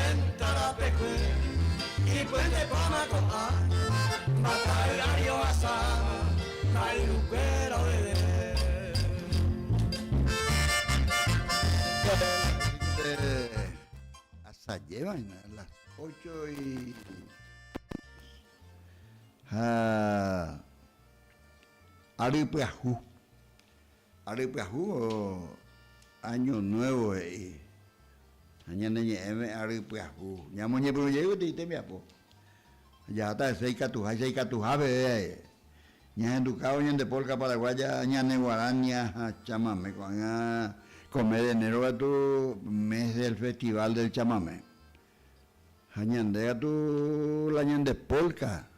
Noventa rapekue ipyendepáma ko'ã mba'e ári ohasáva mba'yrukuéra oveve. Asaje vaina las ocho y ha ary pyahu. Ary pyahu o año nuevo he'i ha ñane ñe'ẽme ary pyahu. Ñamoñepyrũ jey peteĩ tembiapo. Jaháta hese ikatuháicha ikatuha peve ñahendukávo ñande polka paraguaya ñane guarania ha chamame ko'ág̃a ko mes de enero katu mes del festival del chamame. Ha ñande katu la ñande polka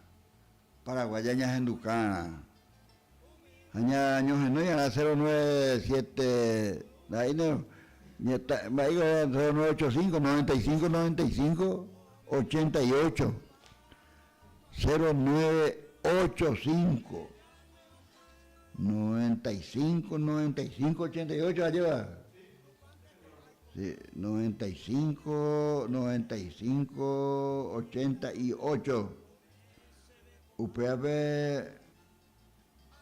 paraguaya ñahendukárã. Ha ñañohenói'arã 097 ndaha'éi mba'éiko 0985 95 95 88 0985 95 95 88 ajépa? Sí, 95 95 88 upévape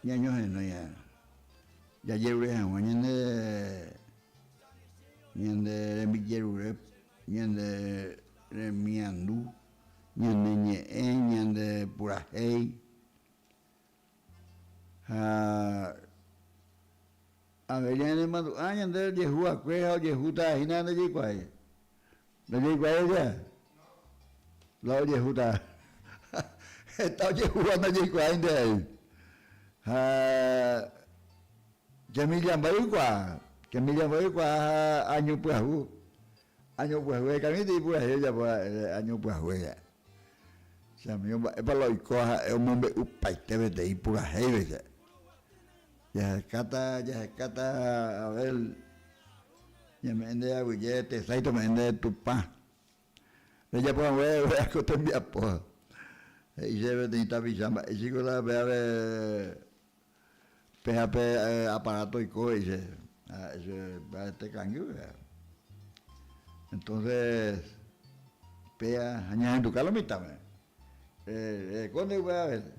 ñañohenói jajerure hag̃ua ñande ñande rembijerure, ñande remiandu, ñane ñe'ẽ, ñande purahéi ha avei ñanemandu'a ñande ojehu va'ekue ha ojehúta hína ndajaikuaái. Ndajaikuaái aja? La ojehúta. Heta ojehúva ndajaikuaáinte avei. Ha che millamba oikuaa, che millamba oikuaa ha año pyahu, año pyahu hekamínte ipurahéi ojapo ha'e año pyahu he'i. Che amigo mba'épa la oiko ha'e omombe'upaite peteĩ purahéipe che. Jahekáta, jahekáta, Abel, ñame'ẽ nde aguyje tesãi tome'ẽ nde Tupã. Rejapo hague upéva ko tembiapo. He'i chéve peteĩ tapicha mba'e chiko la pévape pévape aparato oiko he'i chéve. Ha'e chéve mba'ete kangy péva. Entonces péa ha ñahenduka lo mitãme. Reko nde upéva vece.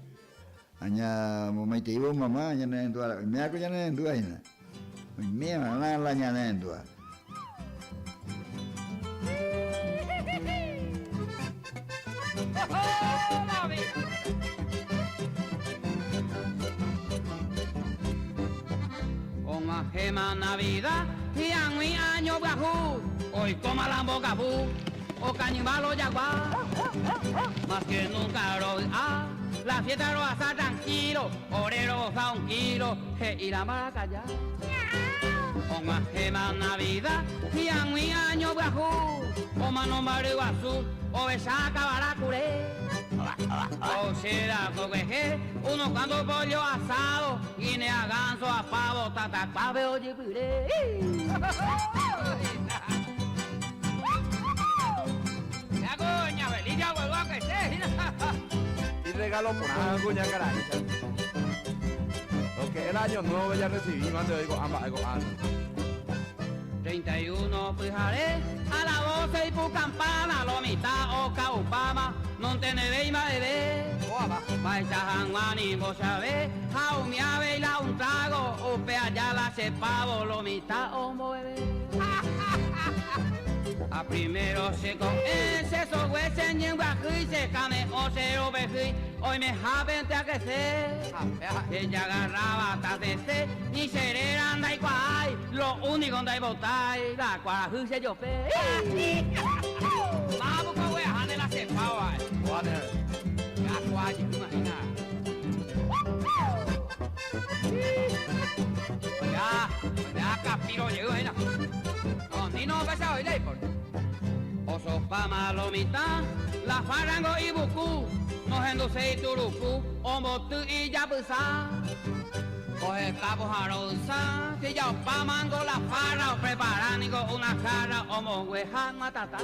Añamomaiteívo mama ñanerendúva, oiméva ko ñanerendúva hína. Oiméva la la ñanerendúva. Og̃uahẽma Navidad, hi'ag̃ui año pyahu, oikóma la mbokapu. Okañyva lo jagua, más que nunca rovy'a, la fiesta rohasa tranquilo, ore rogoza un kilo, he'i la mbarakaja. Og̃uahẽma Navidad, hi'ag̃ui año pyahu, omanomba ryguasu, ovecha kavara kure. Ochéra kokuehe, unos cuantos pollo asado, guinea, ganso ha pavo, tatakuápe ojypyre. Irregalo porã kuña karaícha. Lo que el año nuevo ya recibí mante hoy ko'ã mba'e ko'ã. 31 pyhare, a la voce ipu campana, lo mitã okaupáma, nontenevéi mba'eve. Mba'eicha hag̃ua nimbo chave, ha umi avei la un trago, upe aja la che pavo, lo mitã omboveve. Ha primero che ko'ẽ, che sogue, che ñembyahýi, che kane'õ, che rovehýi, oimehápente akese. Che jagarráva tasẽse, ni che réra ndaikuaái, lo único ndaipotái, la kuarahy che jope. Máva ko ogueraháne la che pavo ha'e. Jakuaa jeýma hína. Ya, ya kapiro jey hína. No, ni no pesa hoy por. Osopáma lo mitã, la farrango ivuku, nohenduséi turupu, omboty ijapysa. Oheka pohãro'ysã, sijapámango la farra, oprepara niko una jarra omongue hag̃ua tata.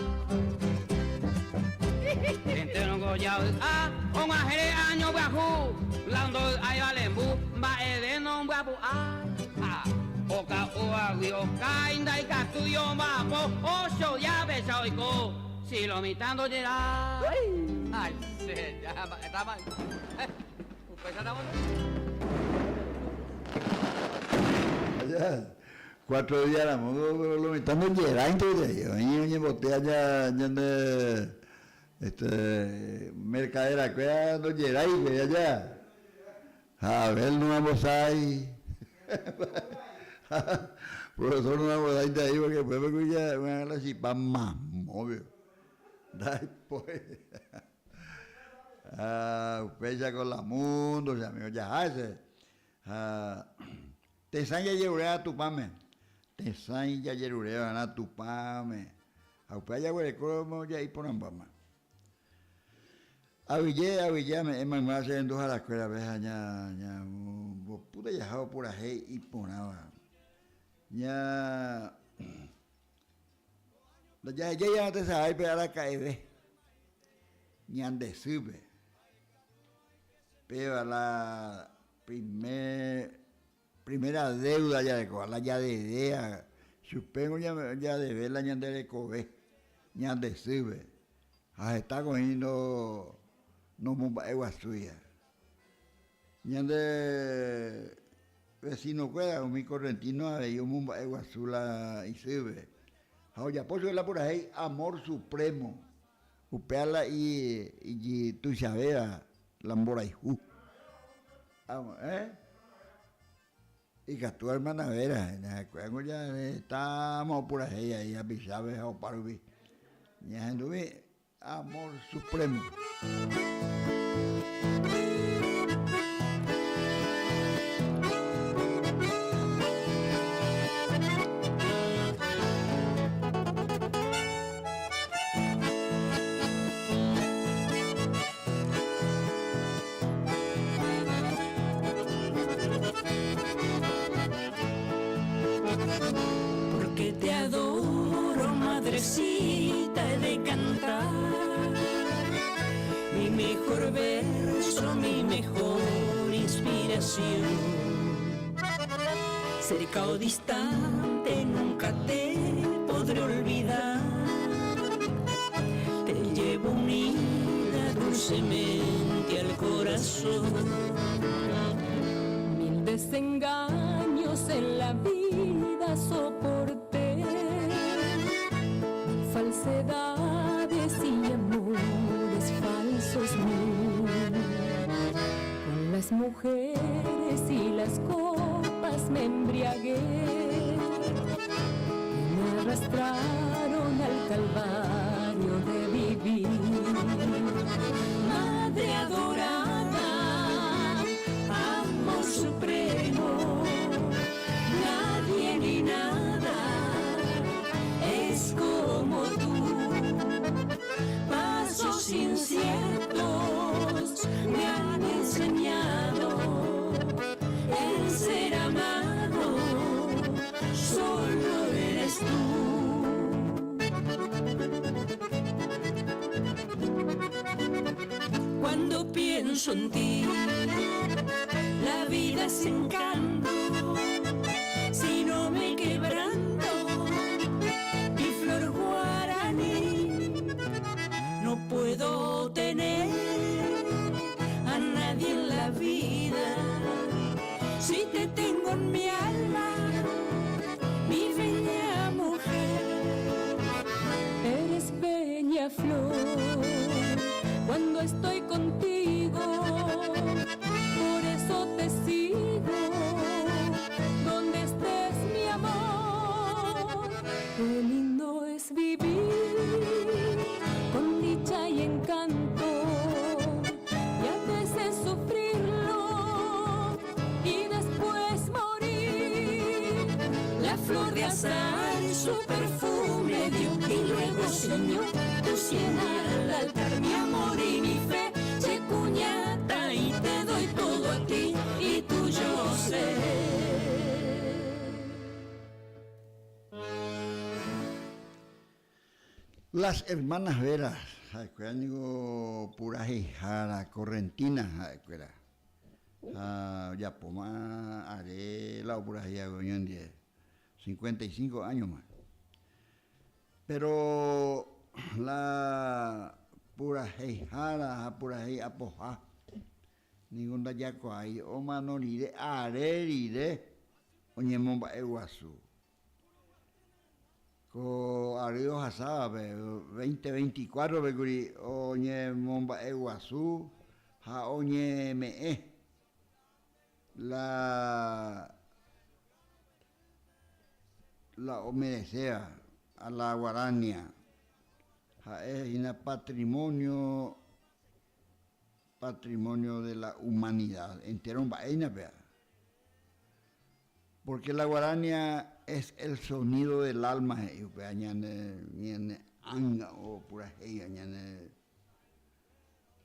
Entérongo javy'a, og̃uahẽre año pyahu, la ndovy'áiva lembu, mba'eve nombyapu'ái. Ha oka'úvagui okái ndaikatúi omba'apo, ocho diápecha oiko. Si lo mitã ndojerái. Aicheja mba'étapa. Upéichatamo. Allá, cuatro días ramo lo mitã ndojeráinte gueteri, oĩ oñemboty aja ñande este mercadera kuéra ndojerái gueteri aja. Ha Abel no ambosái. Profesor no ambosái ahí porque después me ya me la chipa mamóvio. Ndaipói. Ah, upéicha con la mundo, che amigo, jaha ese. Ha tesãi jajeruréva Tupãme. Tesãi jajeruréva'erã Tupãme. Ha upéva jaguerekóramo ja'iporãmbáma. Aguyje, aguyje ame'ẽ mayma che renduharakuérape ha ña, ña mbopúta jahávo purahéi iporãva. Ña, ndajahejái ág̃a tesaráipe araka'eve ñande sýpe. Péva la primer, primera deuda jarekóva, la jadedea chupéngo jadeve la ñande rekove, ñande sýpe. Ha heta ko'ẽ nomomba'eguasúiva. Ñande vecino-kuéra, umi correntino avei omomba'eguasu la isýpe. Ha ojapo chupe la purahéi Amor Supremo, upéva la ijituichavéva la mborayhu. Ikatu hermana Vera, ñahekuérango jahetáma opurahéi ahí hapichápe ha opa rupi. Ñahendumi Amor Supremo. Porque te adoro, madrecita, he de cantar mi mejor verso, mi mejor inspiración. Cerca o distante, nunca te podré olvidar. Te llevo unida dulcemente al corazón. Mil desengaños en la vida soporté, falsedades y amores falsos mil. Con las mujeres y las copas me embriagué, que me arrastraron al calvario de vivir. Madre adorada, amor supremo, nadie ni nada es como tú. Pasos inciertos me han enseñado el ser amado, solo eres tú. Cuando pienso en ti, la vida es encanto. Si no me quebranto, mi flor guaraní, no puedo tener a nadie en la vida. Si te tengo en mi alma, mi bella mujer. Eres bella flor cuando estoy contigo, por eso te sigo, donde estés mi amor. Qué lindo es vivir con dicha y encanto, y a veces sufrirlo y después morir. La flor de azahar su perfume dio y luego ciñó tu sien al altar, mi amor y mi fe. Che cuñata y te doy todo a ti y tuyo seré. Las Hermanas Veras, ha'ekuéra ningo puraheihára correntina ha'ekuéra ha ojapóma are la opurahéi hague oñondive, 55 áñoma. Péro. la puraheihára ha purahéi apoha ningo ndajakuaái omano rire are rire oñemomba'eguasu. Ko ary ohasávape, 2024-pe kuri oñemomba'eguasu ha oñeme'ẽ la la omereséva a la guarania, ha'e hína patrimonio patrimonio de la humanidad entero mba'e hína péva. Porque la guarania es el sonido del alma he'i upéva ñane ñane ánga opurahéiva ñane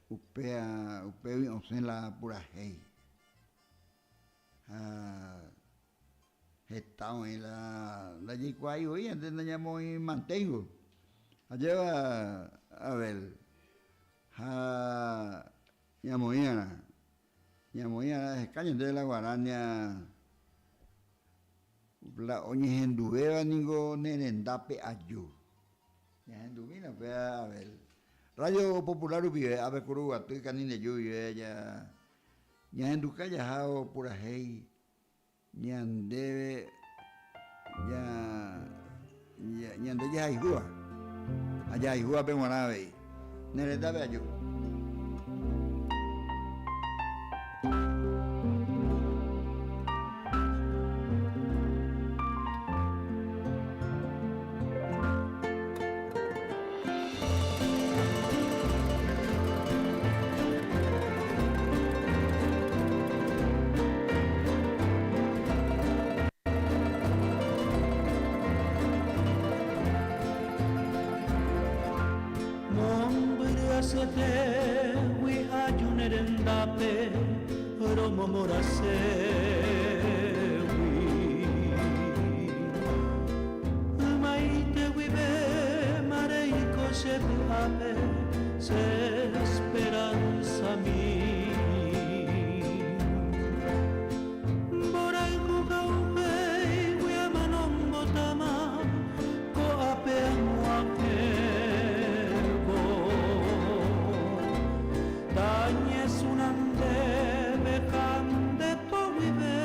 upéva upégui osẽ la purahéi ha heta oĩ la ndajaikuaái voi ñande nañamoĩmantéingo ajéva Abel ha ñamoĩ'arã Ñamoĩ arã eheka ñandéve la guarania la oñehenduvéva ningo ne rendápe aju. Ñahendumína upéva Abel. Radio Popular rupive, ápe Kuruguaty, Kanindeju guive ñahenduka jahávo purahéi Ñandéve ñande jahayhúva ha jahayhúvape g̃uarã avei. Ne rendápe aju. Mombyry asyetégui aju ne rendápe romomoraségui. Ymaite guive mareiko che py'ápe che esperanza-mi. Mborayhu ka'uhéigui amanombotáma ko'ápe ag̃uahẽvo. Tañesũna ndéve ha nde po guive.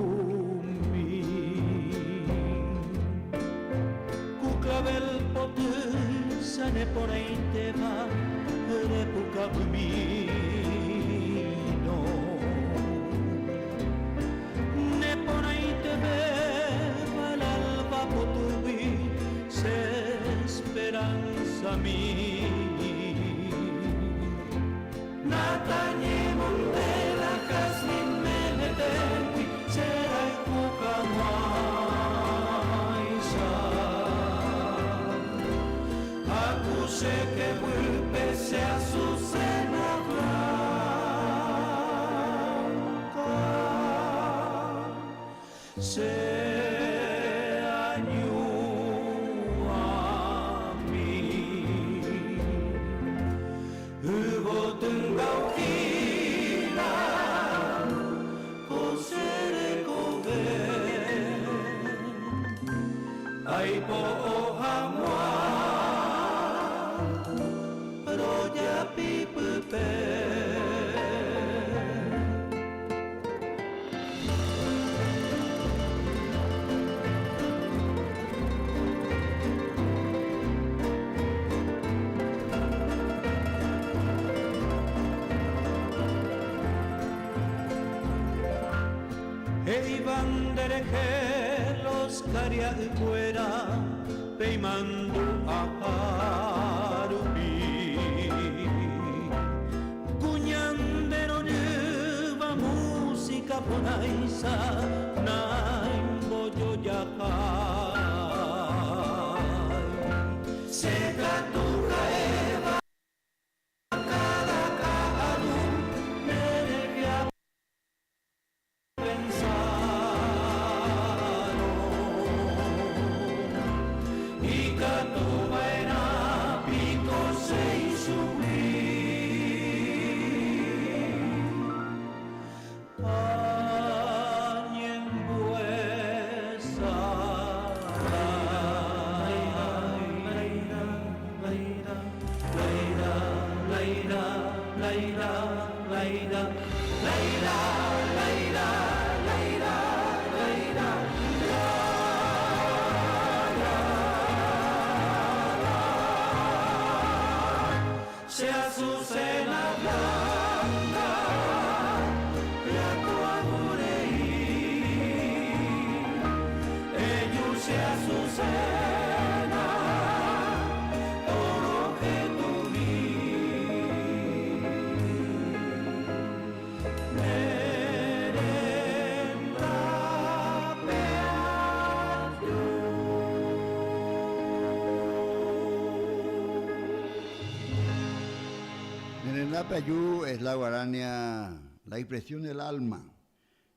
Nasemboy'umi ku clavel potýicha neporãitéva repukavymírõ. Neporãitevéva el alba potýgui che esperanza-mi. Natañemonde la jazmín meletégui che rayhu hag̃uáicha. Ha ku che keguýpe che azucena blanca. Che añuãmi yvotynga ohína ko che rekove aipo'o hag̃ua rojapi pype. He'íva nderehe los karia'ykuéra peimandu'aha rupi. Ku ñande rorýva música porãicha naimbojojahái. Che katu ha'éva káda ka'aru nderehe Pensárõ, ikatu va'erã piko che ichugui. azucena blanca ryakuãvurei Eju che azucena torohetũmi Ne rendápe aju. Ne rendápe aju es la guarania, la expresión del alma.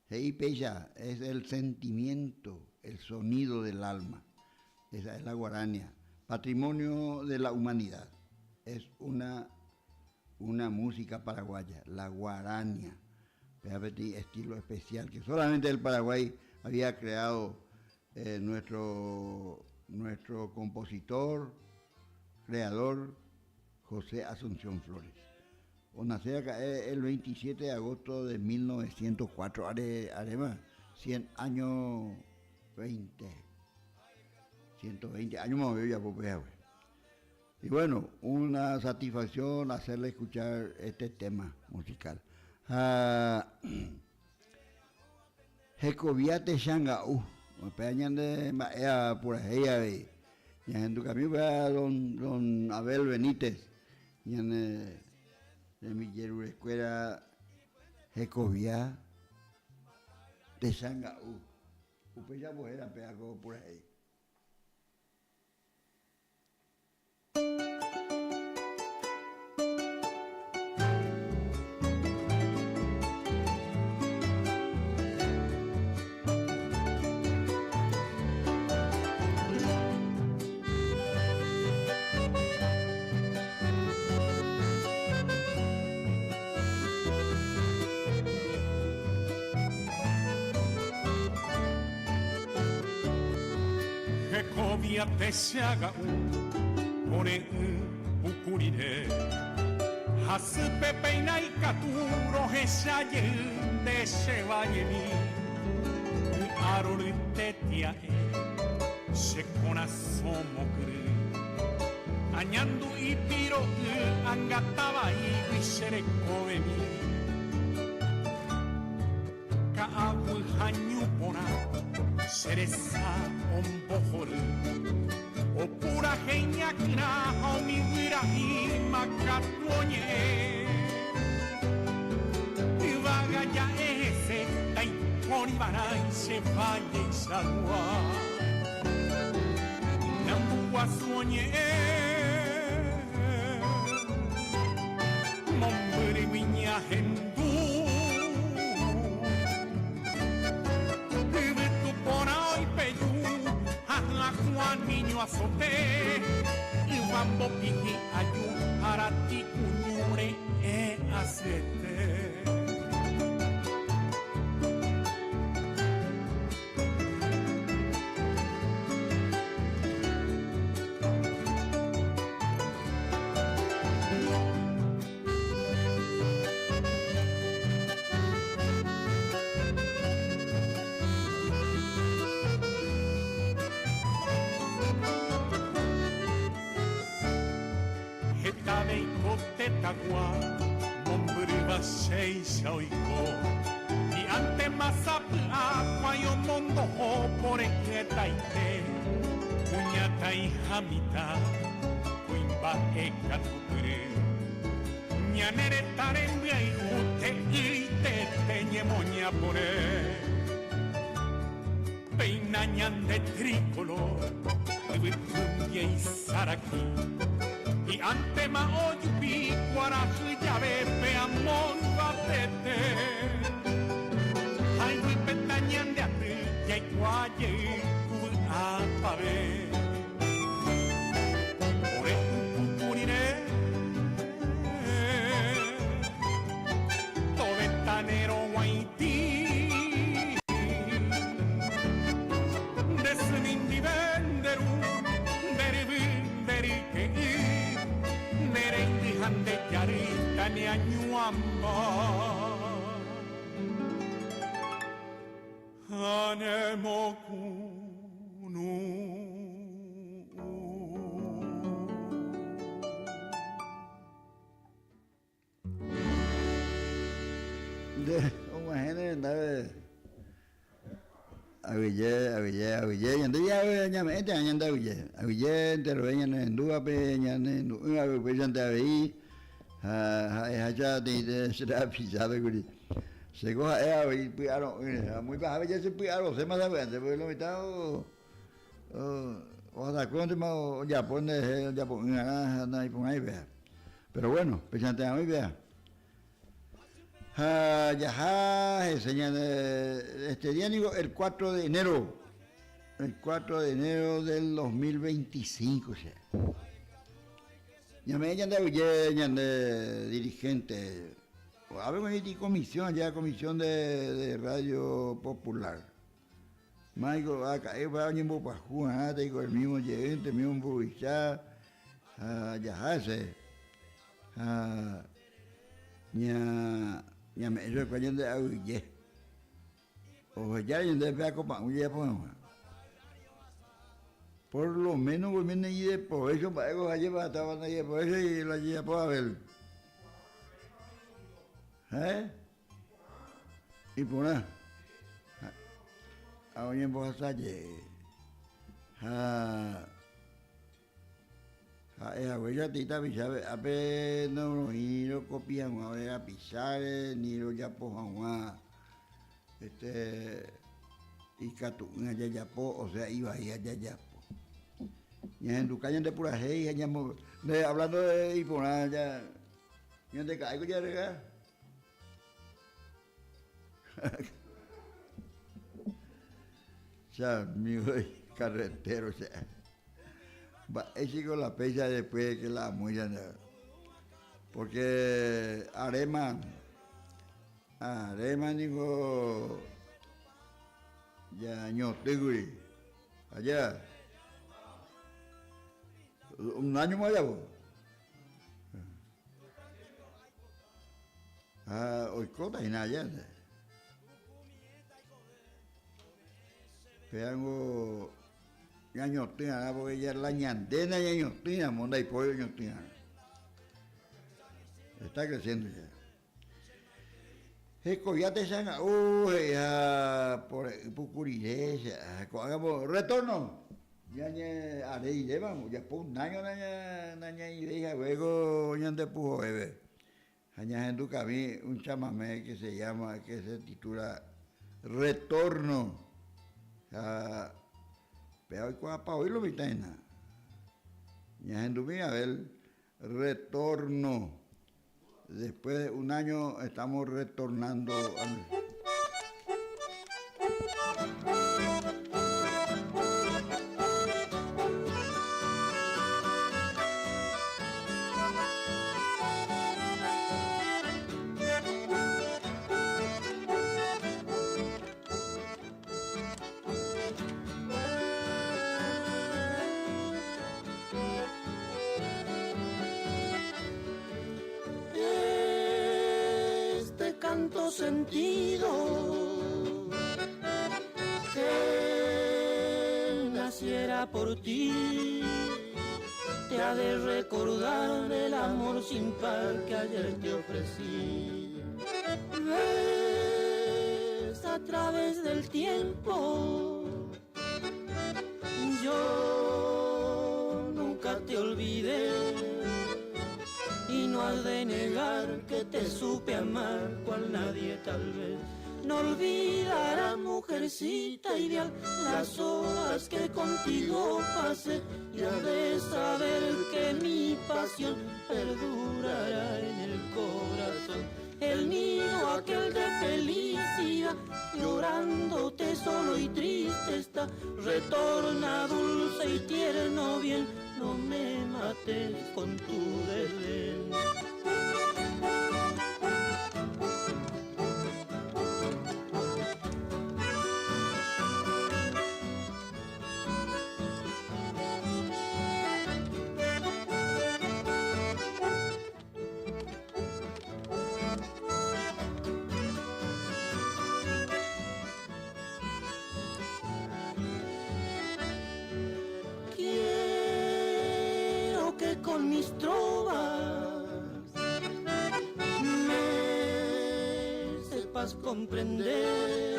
He'i péicha, es el sentimiento, el sonido del alma. Esa es la guarania. Patrimonio de la humanidad. Es una, una música paraguaya, la guarania. Péva peteĩ estilo especial que solamente el Paraguay había creado eh, nuestro, nuestro compositor, creador, José Asunción Flores. Onase raka'e el 27 de agosto de 1904, are, aréma, 100 año 20, 120 años más ojapo upe hague. Y bueno, una satisfacción hacerle escuchar este tema musical. Ha hekovia techanga'u, upéva ñande mba'éva purahéi avei. Ñahendukami upéva don, don Abel Benítez, ñane rembijerurekuéra hekovia techanga'u. Upéicha ombohéra péva ko purahéi. Hekovia techaga'u pore'ỹ puku rire. Hasýpe péina ikatu rohecha jey nde che vallemi. Py'a rory tetia'e che korasõ mokyry. Añandu ipiro'y angata vaígui che rekovemi. Ka'aguy ha ñu porã che resa ombohory. Opurahéi ñakyrã ha umi guyra'i katu oñe'ẽ. Yvága ja'e hese ndaipórivarãi che valleichagua. Ñandu guasu oñe'ẽ mombyrygui ñahendu. Yvytu porã oipeju ha hyakuã niño azote. Yva mbopi hi'aju arati kuñu re'ẽ asyete. Hetave iko tetãgua mombyrýva chéicha oiko. Hi'ántema sapy'a kuái omondoho pore'ỹetaite, kuñataĩ ha mitã, kuimba'e katupyry. Ñane retã rembiayhu te'ỹitete ñemoña pore. Péina ñande tricolor yvytúndie isaraki. Hi'ántema ojupi kuarahy jave pe amo yvatete. Ha iguýpeta ñande aty jaikuaa jey ku vy'apave. Ore ypuku rire tove ne roguãitĩ. Nde symi ndive nde ru, nde ryvy, nde ryke'y, ne reindy ha nde jarýta ne añuamba. Ha ne mokunu'ũ. Aguije, aguije, aguije, aguije, ñande jave ñame'ẽ térã ñande aguije. Aguije enterove ñane rendúvape, ñane rendu'ỹvape upéichante avei ha ha'eháicha teĩte che rapichápe kuri. Chéko ha'e avei py'aro'ỹre, ha amo ipahápe che chepy'aroséma sapy'ánte, porque lo mitã ohasakuéntema ojapo nderehe ojapo'ỹarã ha naiporãi péva. Pero bueno, péichante oĩ péva. Ha jaha hese ñane este día niko el 4 de enero, el 4 de enero del 2025 che. Ñame'ẽ ñande aguyje ñande dirigente, ave oĩ comisión ya comisión de Radio Popular. Máiko aka'e upéva oñembopyahu va'erã taiko el mismo jeýnte, mismo mburuvicha ha jaha hese. Ha ñame'ẽ chupekuéra ñande aguyje. Ohejáre ñandéve pe akopa'ũ jajapo hag̃ua. Por lo menos oiméne ideprovécho mba'éko ajépa táva ndaideprovéchoi la jajapo Abel. Héẽ? Iporã. Ha oñembohasa jey. Ha ha'e haguéicha peteĩ tapichápe ápe noroĩ rokopi hag̃ua ore rapicháre ni rojapo hag̃ua este ikatu'ỹva jajapo osea ivaíva jajapo. Ñahenduka ñande purahéi ha ñamo nde hablando de iporã ñande ka'áiko jarega. Che amigo carretero che. Mba'éichiko la péicha después que la amóicha nde. Porque aréma, aréma niko ñañotỹkuri. Aja, un año más ajapo. Ha oikóta hína aja. Péango ñañotỹarã porque ya la ñande nañañotỹiramo ndaipóri oñotỹarã. Está creciendo ya. Hekovia techanga'u he'i ha pore'ỹ puku rire che ha ko'ág̃a retorno ñañe are riréma ojapo un año nañaĩvéi hague ko ñande puhovépe ha ñahendukami un chamame que se llama que se titula Retorno ha péva oikuaapa voi lo mitã hína ñahendumi Abel Retorno. Después de un año estamos retornando al... Este canto sentido que naciera por ti te ha de recordar del amor sin par que ayer te ofrecí. Ves a través del tiempo, yo nunca te olvidé y no has de negar que te supe amar cual nadie tal vez. No olvidará, mujercita ideal, las horas que contigo pasé y has de saber que mi pasión perdurará en el corazón. El nido aquel de felicidad, llorándote solo y triste está. Retorna dulce y tierno bien, no me mates con tu desdén. Quiero que con mis trovas me sepas. Sabrás comprender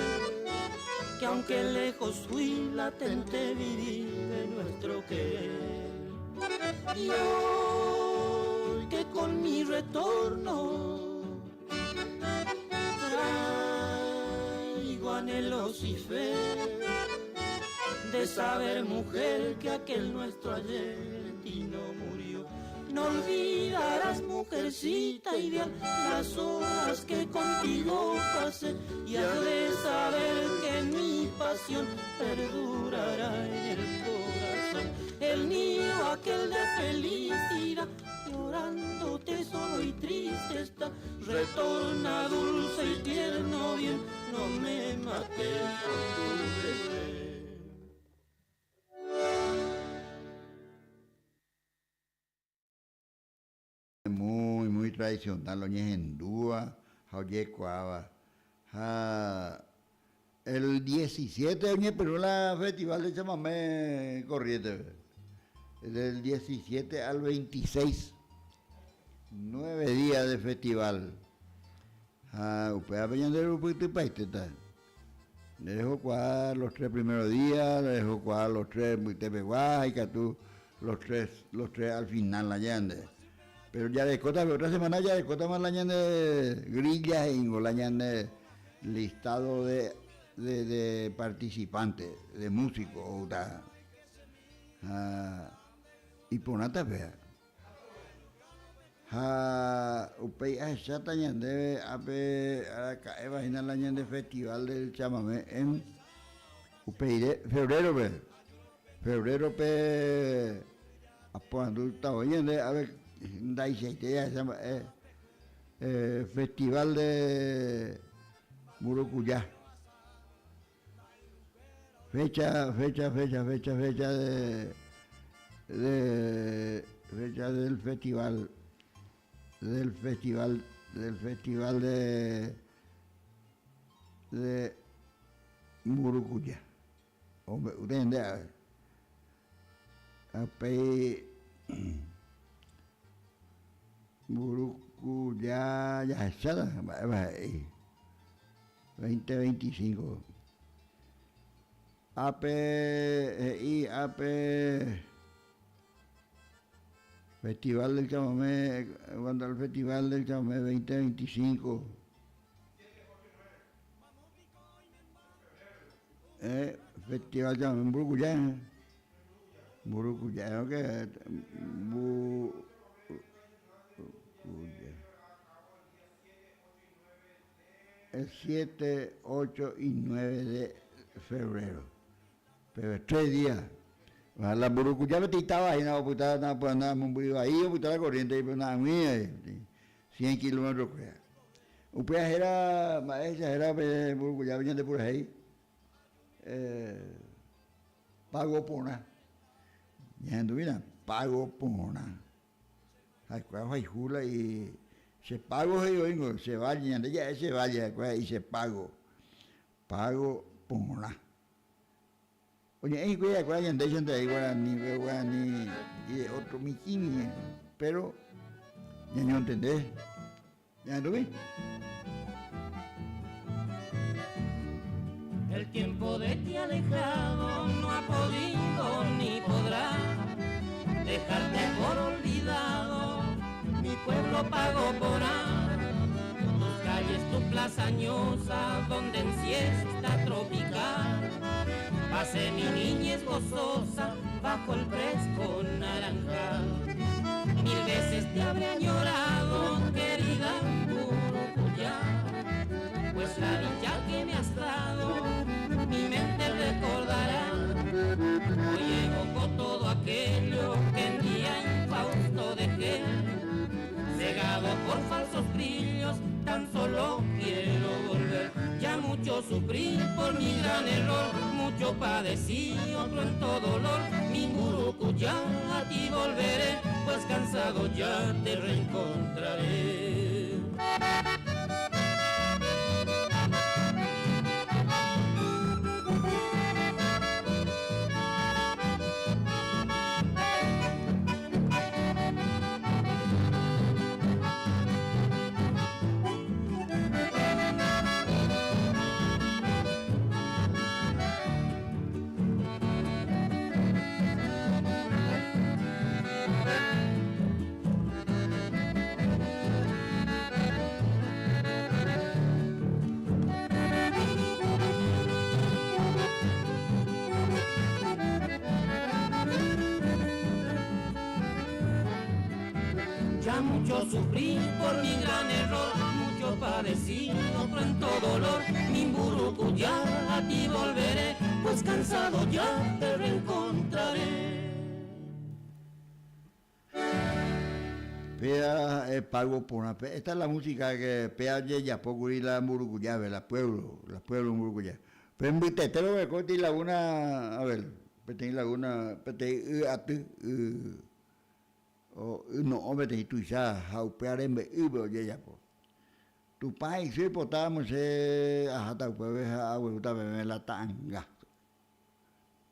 que aunque lejos fui, latente viví de nuestro querer. Y hoy que con mi retorno traigo anhelos y fe de saber, mujer, que aquel nuestro ayer en ti no murió. No olvidarás, mujercita ideal, las horas que contigo pasé y has de saber que mi pasión perdurará en el corazón. El nido aquel de felicidad, llorándote solo y triste está. Retorna dulce y tierno bien, no me mates con tu bebé. Muy, muy tradicional oñehendúva ha ojekuaáva. Ha el 17 oñepyrũ la Festival de Chamamé Corrientes-pe. Del 17 al 26, nueve días de festival. Ha upévape ñande rupytypaitéta. Nde rehokuaa los tres primeros días, rehokuaa los tres mbytepegua ha ikatu los tres, los tres al final la ñande. Pero jarekóta pe otra semana jarekótama la ñande grilla he'ingo la ñande listado de, de, de participantes, de músicos oúta. Ha iporãta péva. Ha upéi ahecháta ñandéve ápe araka'éva hína la ñande festival del chamamé en upeire febrero-pe. Febrero-pe aporandúta voi ñande ápe ndaichaite jahecha mba'e festival de Mburukuja. Fecha, fecha, fecha, fecha, fecha de, de, fecha del festival, del festival, del festival de, de Mburukuja. Ombe'úta ñande ave. Upéi Mburukuja jahecháta mba'épa he'i. Veinte veinticinco. Ápe he'i ápe Festival del Chamamé, cuando el Festival del Chamamé 2025. Eh, Festival Chamamé Mburukuja. Mburukuja, que Mburukuja. El 7, 8 y 9 de febrero. Pero tres días. La Mburukuja peteĩ táva hína opyta mombyry vai opyta la corriente ipy'aguĩ 100 kilómetro kuéra. Upéva héra mba'éicha héra pe Mburukujápe ñande purahéi pago porã. Ñahendumína pago porã. Ha'ekuéra ohayhu la y che pago he'i oĩngo, che valle, ñande ja'e che valle, ha'ekuéra he'i che pago, pago porã. Oñe'ẽ hikuái ha'ekuéra ñandéichante avei guarani, pero guarani de otro michĩmi, pero ñañontende. Ñahendumi. El tiempo de ti alejado no ha podido ni podrá dejarte por olvidado. Mi pueblo pago por tus calles, tu plaza añosa, donde en siesta tropical pasé mi niñez gozosa bajo el fresco naranjal. Mil veces te habré añorado, querida Mburukuja, pues la dicha que me has dado, mi mente recordará. Hoy evoco todo aquello que en día infausto dejé, cegado por falsos brillos, tan solo quiero volver. Ya mucho sufrí por mi gran error, mucho padecí, otro en todo dolor. Mi Mburukuja, a ti volveré, pues cansado ya te reencontraré. Ya mucho sufrí por mi gran error, mucho padecí, cruento dolor. Mi mburukuja, a ti volveré, pues cansado ya te reencontraré. Péa ha'e pago porã. Esta es la música que péa ojejapo kuri la mburukujápe, la pueblo, la pueblo mburukuja. Pe mbytete roguereko laguna, a ver, peteĩ laguna, peteĩ y aty, y yno'õ peteĩ tuicha ha upéva rembe'ýpe ojejapo. Tupã isy oipotáramo che aháta upépe ha aguerúta peve la ta'anga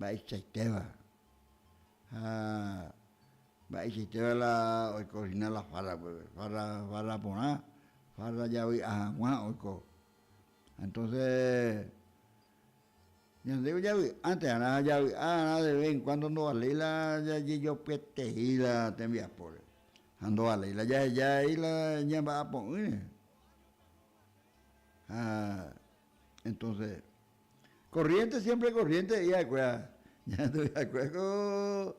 mba'eichaitéva ha mba'eichaitéva la oiko hína la farra upépe, farra, farra porã, farra javy'a hag̃ua oiko. Entonces Ñande javy'ánte arã ha javy'a arã de vez en cuando ndovaléi la jajejopyeterei la tembiapóre. Ha ndovaléi la jaheja rei la ñamba'apo'ỹre. Ha entonces, corriente siempre corriente he'i va'ekue, ñande va'ekue ko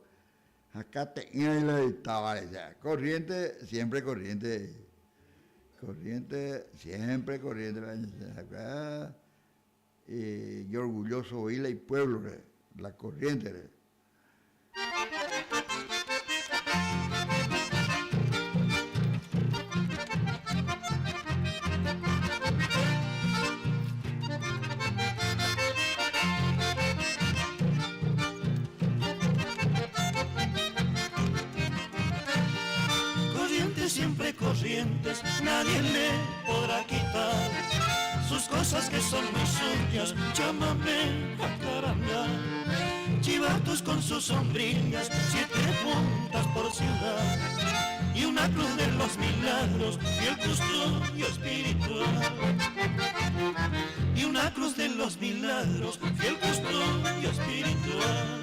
hakate'ỹva la itáva rehe, corriente siempre corriente he'i. Corriente siempre corriente va'ekue. Ijorgulloso voi la ipuévlore, la corriente-re. Corrientes siempre corrientes, nadie le podrá quitar sus cosas que son muy suyas, chamamé, jacarandá. Chivatos con sus sombrillas, siete puntas por ciudad y una cruz de los milagros, fiel custodio espiritual. Y una cruz de los milagros, fiel custodio espiritual.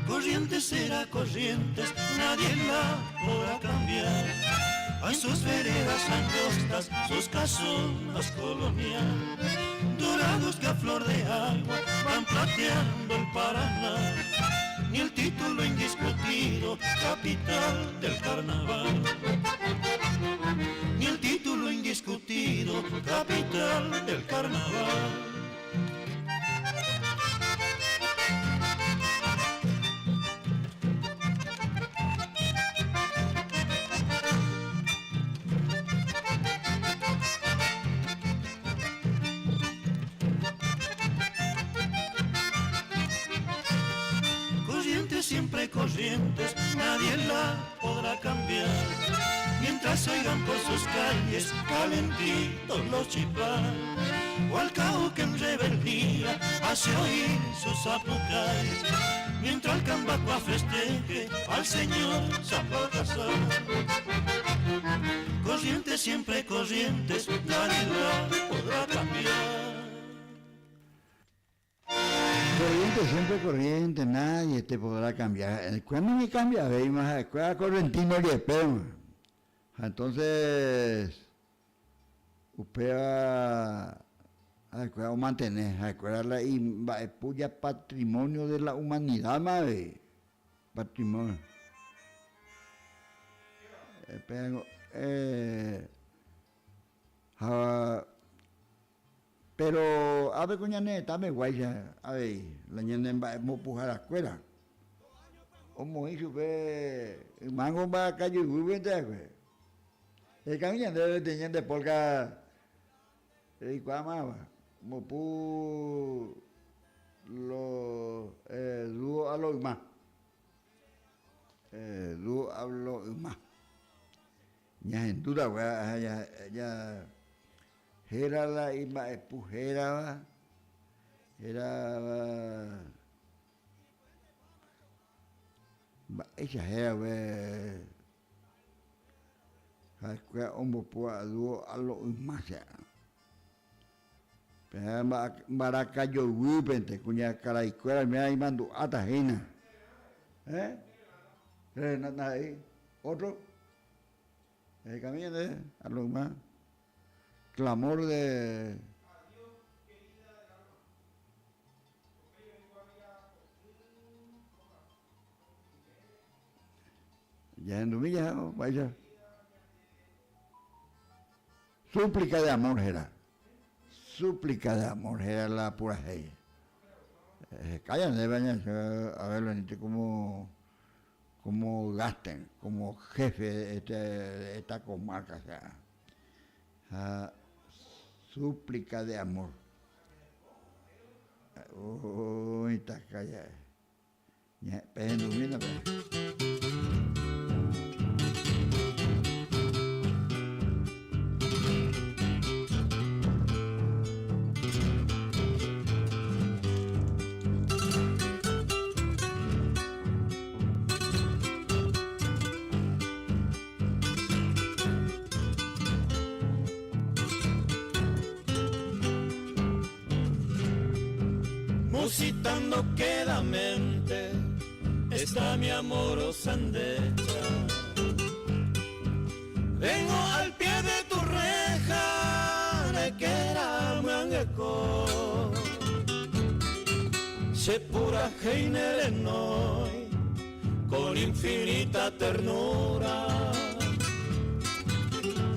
Corrientes será Corrientes, nadie la podrá cambiar. En sus veredas angostas, sus casonas colonial, dorados que a flor de agua van plateando el Paraná. Ni el título indiscutido, capital del carnaval. Ni el título indiscutido, capital del carnaval. Corrientes siempre corrientes, nadie la podrá cambiar. Mientras oigan por sus calles calentitos los chipás, o al cabo que en rebeldía hace oír sus sapucay. Mientras el cambacua festeje al señor San Baltasar. Corrientes siempre corrientes, nadie la podrá cambiar. Corriente siempre corriente, nadie te podrá cambiar. Cuando me cambia, veis más, correntino jepe. Entonces, upéva ha'ekuéra omantene, ha'ekuéra la imba'epuja patrimonio de la humanidad mave, patrimonio. Péango ha pero ápe ko ñane retãme guáicha avei la ñane mba'emopuharakuéra omoĩ chupe ymángo mba'akajuyvýpente va'ekue. Hekami ñandéve peteĩ ñande polka reikuaámava, ombopu los dúo a lo yma, dúo a lo yma. Ñahendúta héra la imba'epu hérava, hérava mba'éicha héra upe. Ha'ekuéra ombopu adúo a lo yma che ára. Péva mbarakajoyvýpente kuñakaraikuéra oiméva imandu'áta hína. Eh? Serenata he'i. Otro? Ehekami ñande algo más. Clamor de... Jahendumi jaha mba'éicha. Súplica de amor héra. Súplica de amor héra la purahéi. Eheka ñandéve añacho a ver Benito como como gasten como jefe de este de esta comarca sea. Ha súplica de amor. Oĩtaka ja'e. Pehendumína pe. Musitando quedamente está mi amorosa andecha. Vengo al pie de tu reja, de que era Se pura hoy con infinita ternura.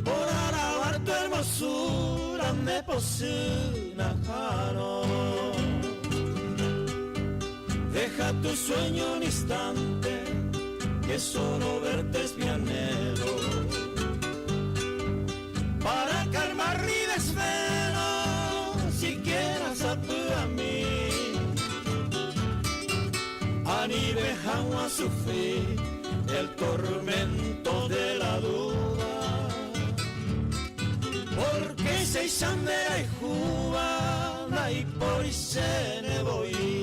Por alabar tu hermosura me jaro. Deja tu sueño un instante, que solo verte es mi anhelo. Para calmar mi desvelo, siquiera a mí. Ani a sufrir el tormento de la duda. Porque se y juba, y por se ne voy.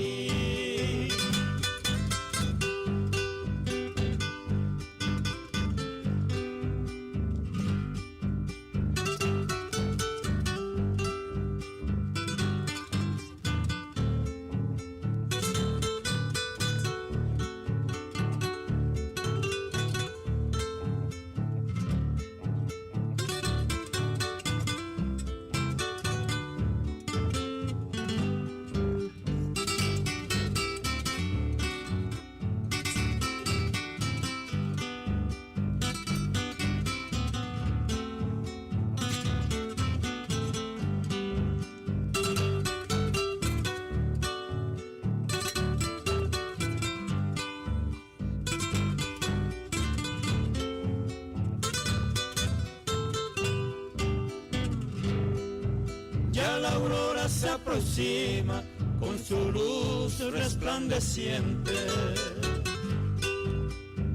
Se aproxima con su luz resplandeciente.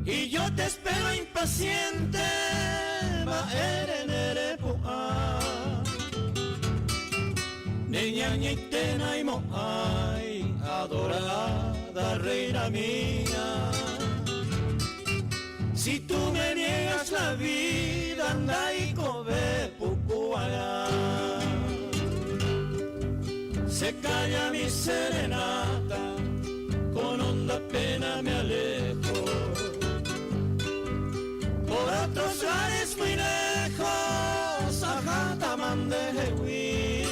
Y yo te espero impaciente, Niña y ay, adorada reina mía. Si tú me niegas la vida, anda y kobe Se calla mi serenata, con honda pena me alejo. Por otros lares muy lejos, Ajatamandejewi.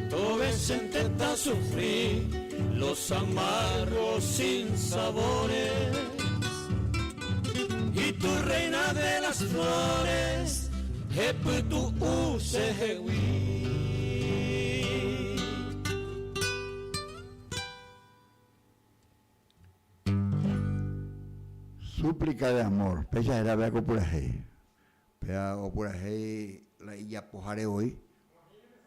Todo intenta sufrir los amargos sin sabores. Y tu reina de las flores, tu Súplica de amor. Péicha héra pe akopurahéi. Péva opurahéi la ijapohare voi.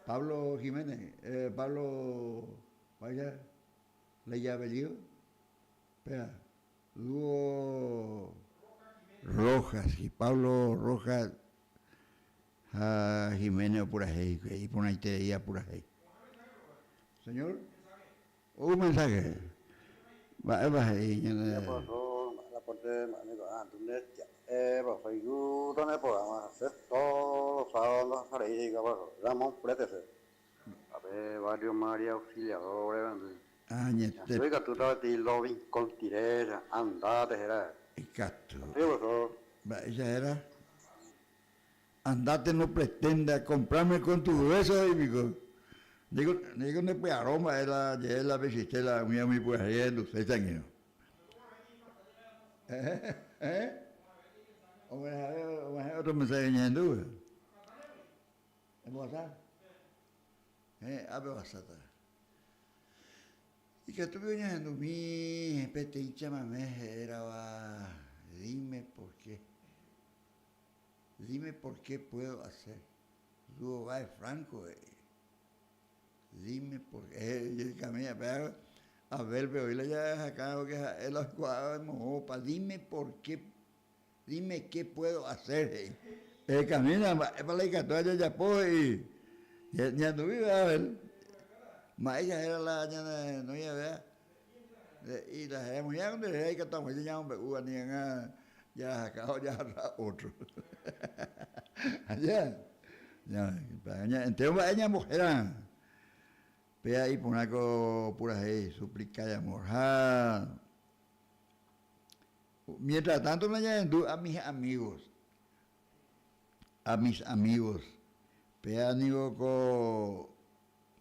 Pablo Jiménez, eh, Pablo, vaya, la ijapellido. Péva, dúo Rojas y Pablo Rojas ha Jiménez opurahéi, iporãiterei apurahéi. Señor. Un mensaje. Mba'épa he'i ñane. Ramón Prétese. Barrio María Auxiliadora. Añete. Ñande ikatúta peteĩ Los Visconti réra, Andate héra. Ikatu. Profesor. Mba'éicha héra? Andate no pretenda comprarme con tus besos he'i piko. Ndéiko ndéiko ndepy'aro mba'e la jehe la pechiste la umi umi purahéi ahenduséicha angirũ. Héẽ? Og̃uahẽ og̃uahẽ otro mensaje ñahendúva. Embohasa? Héẽ, ápe ohasáta. Ikatúpe oñehendumi peteĩ chamame hérava Dime por qué. Dime por qué puedo hacer. Dúo Báez Franco he'i. Dime por qué. He'i péva Abel-pe oĩ la jahakãvo que ha'e la oikuaáva moõpa. Dime por qué. Dime qué puedo hacer he'i. Ehekamína mba'épa la ikatúva jajapo he'i. Ñanduvíva Abel. Mba'éicha héra la ñane nóia véa. He'i la héra moĩva nde réra ikatu hag̃uáicha ñamombe'u ani hag̃ua jahaka ha ojaharra ótro. Aja entéro mba'e ñambohéra. Péa iporã ko purahéi súplica de amor. Ha mientras tanto nañahendu a mis amigos. A mis amigos. Péa ningo ko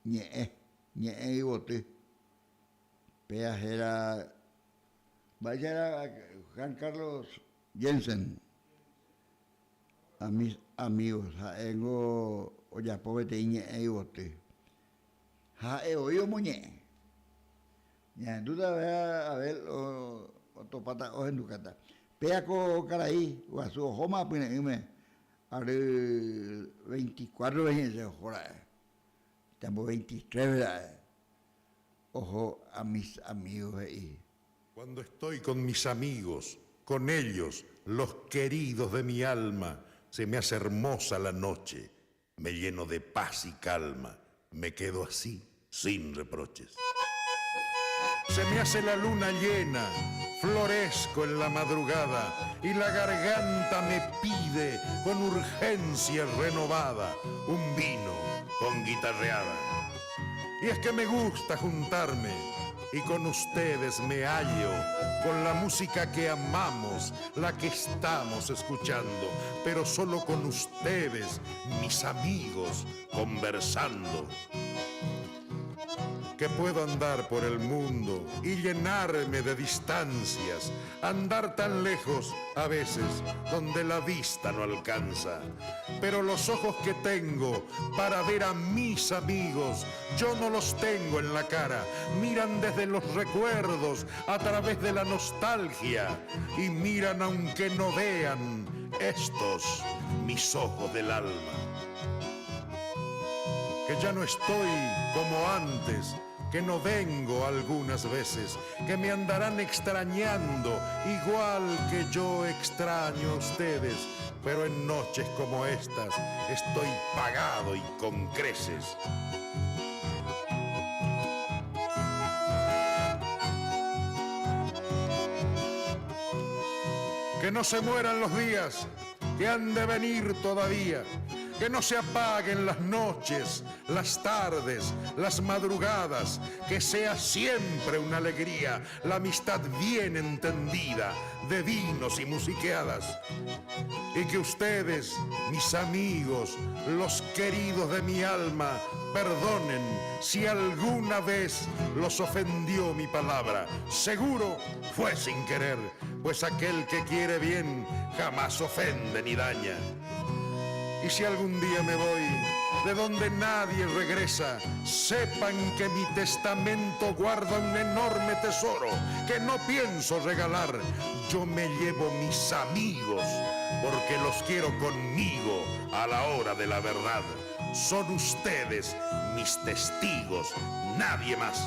ñe'ẽ, ñe'ẽ yvoty. Péa héra, mba'éicha héra Juan Carlos Jensen. A mis amigos, ha'éngo ojapo peteĩ ñe'ẽ yvoty. Ha ha'e voi omoñe'ẽ. Ñahendúta Abel otopáta ohendukáta. Péa ko karai guasu ohóma apyre'ỹme ary 24 veces oho ra'e. Tambo 23 ra'e oho a mis amigos he'i. Cuando estoy con mis amigos, con ellos, los queridos de mi alma, se me hace hermosa la noche, me lleno de paz y calma, me quedo así, sin reproches. Se me hace la luna llena, florezco en la madrugada y la garganta me pide con urgencia renovada un vino con guitarreada. Y es que me gusta juntarme y con ustedes me hallo, con la música que amamos, la que estamos escuchando, pero solo con ustedes, mis amigos, conversando que puedo andar por el mundo y llenarme de distancias, andar tan lejos a veces donde la vista no alcanza. Pero los ojos que tengo para ver a mis amigos, yo no los tengo en la cara, miran desde los recuerdos, a través de la nostalgia, y miran aunque no vean estos mis ojos del alma que ya no estoy como antes, que no vengo algunas veces, que me andarán extrañando igual que yo extraño a ustedes, pero en noches como estas estoy pagado y con creces. Que no se mueran los días, que han de venir todavía, que no se apaguen las noches, las tardes, las madrugadas, que sea siempre una alegría, la amistad bien entendida, de vinos y musiqueadas. Y que ustedes, mis amigos, los queridos de mi alma, perdonen si alguna vez los ofendió mi palabra. Seguro fue sin querer, pues aquel que quiere bien jamás ofende ni daña. Y si algún día me voy, de donde nadie regresa, sepan que mi testamento guarda un enorme tesoro que no pienso regalar. Yo me llevo mis amigos, porque los quiero conmigo a la hora de la verdad. Son ustedes mis testigos, nadie más.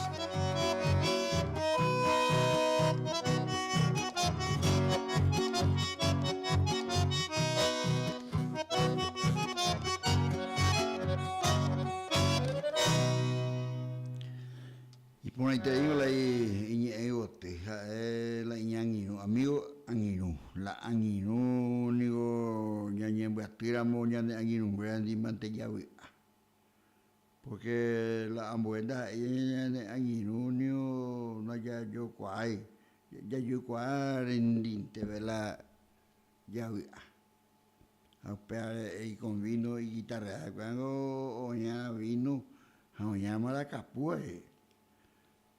Iporãitereívo la iñe'ẽ yvoty, ha'e la iñangirũ, amigo angirũ. La angirũ niko ñañembyatýramo ñane angirũnguéra ndimante javy'a. Pórke la ambue ndaha'éi ñane angirũ nio ndajajokuaái, jajukuaa rendínteve la javy'a. Ha upévare he'i con vino igitarrehápe niko oĩva vino ha oĩva marakapu avei.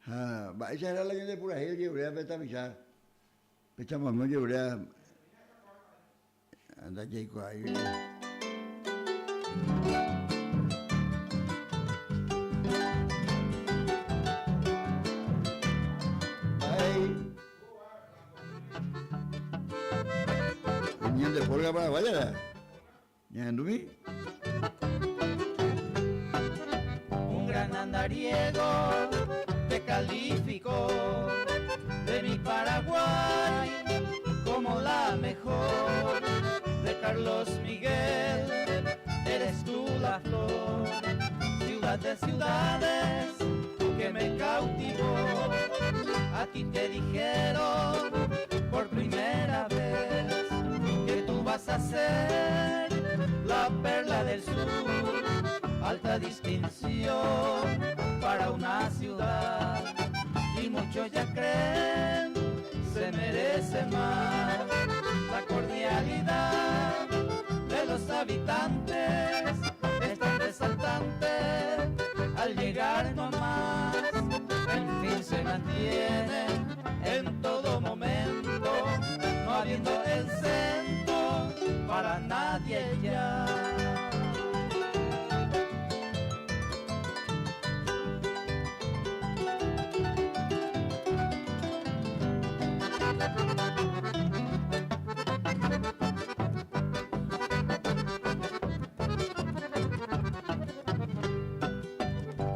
Ha mba'éicha héra la ñande purahéi ojeruréva pe tapicha, pe chamame ojeruréva ndajaikuaái. Mba'éi. Ñande polka paraguaya ra'e. Ñahendumi. Un gran andariego te calificó de mi Paraguay como la mejor. De Carlos Miguel eres tú la flor, ciudad de ciudades que me cautivó. A ti te dijeron por primera vez que tú vas a ser la perla del sur, alta distinción para una ciudad. Y muchos ya creen se merece más la cordialidad de los habitantes es tan resaltante al llegar nomás. En fin se mantiene en todo momento, no habiendo el centro para nadie ya.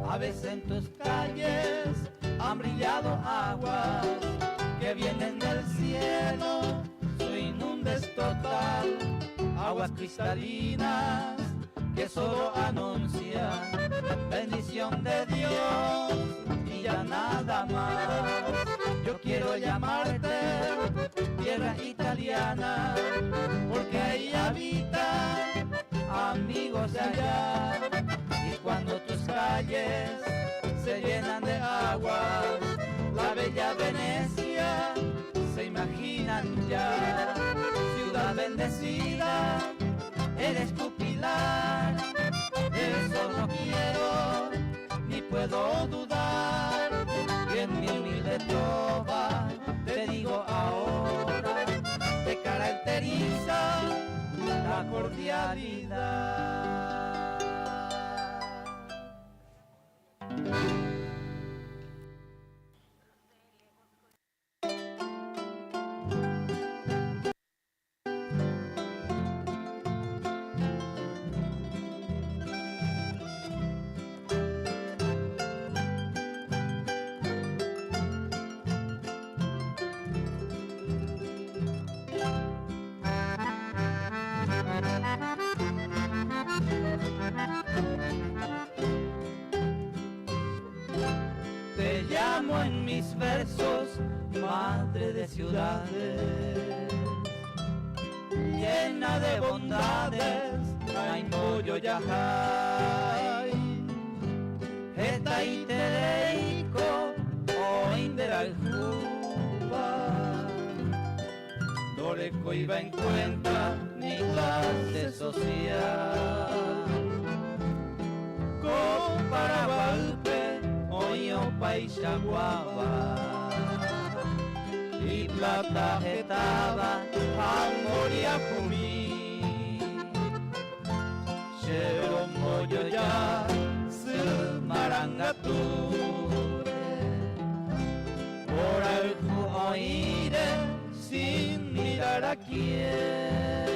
A veces en tus calles han brillado aguas que vienen del cielo, su inundes total, aguas cristalinas que solo anuncian bendición de Dios y ya nada más. Yo quiero llamarte tierra italiana, porque ahí habitan amigos de allá. Y cuando tus calles se llenan de aguas, la bella Venecia se imaginan ya. Ciudad bendecida, eres tu pilar, de eso no quiero ni puedo dudar. Y en mi humilde trova te digo ahora, te caracteriza la cordialidad. Te llamo en mis versos, madre de ciudades, llena de bondades, Naimboyo Yajay. Hetaitereiko, oinderaljuba, Doreko iba en cuenta ni clase social. Ko Paraguaype oĩ opaichaguáva, iplata hetáva ha mboriahumi. Che rombojoja sy marangatúre, mborayhu oĩre sin mirar a quién.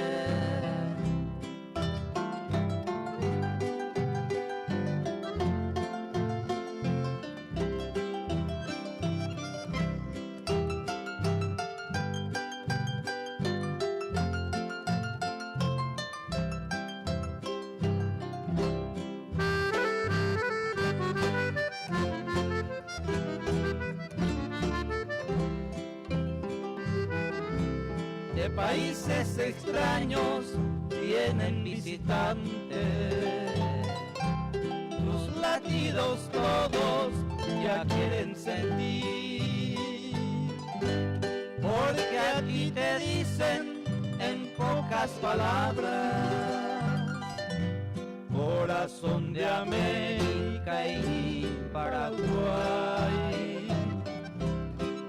De países extraños vienen visitantes, tus sentidos todos ya quieren sentir. Porque aquí te dicen en pocas palabras, corazón de América y Paraguay.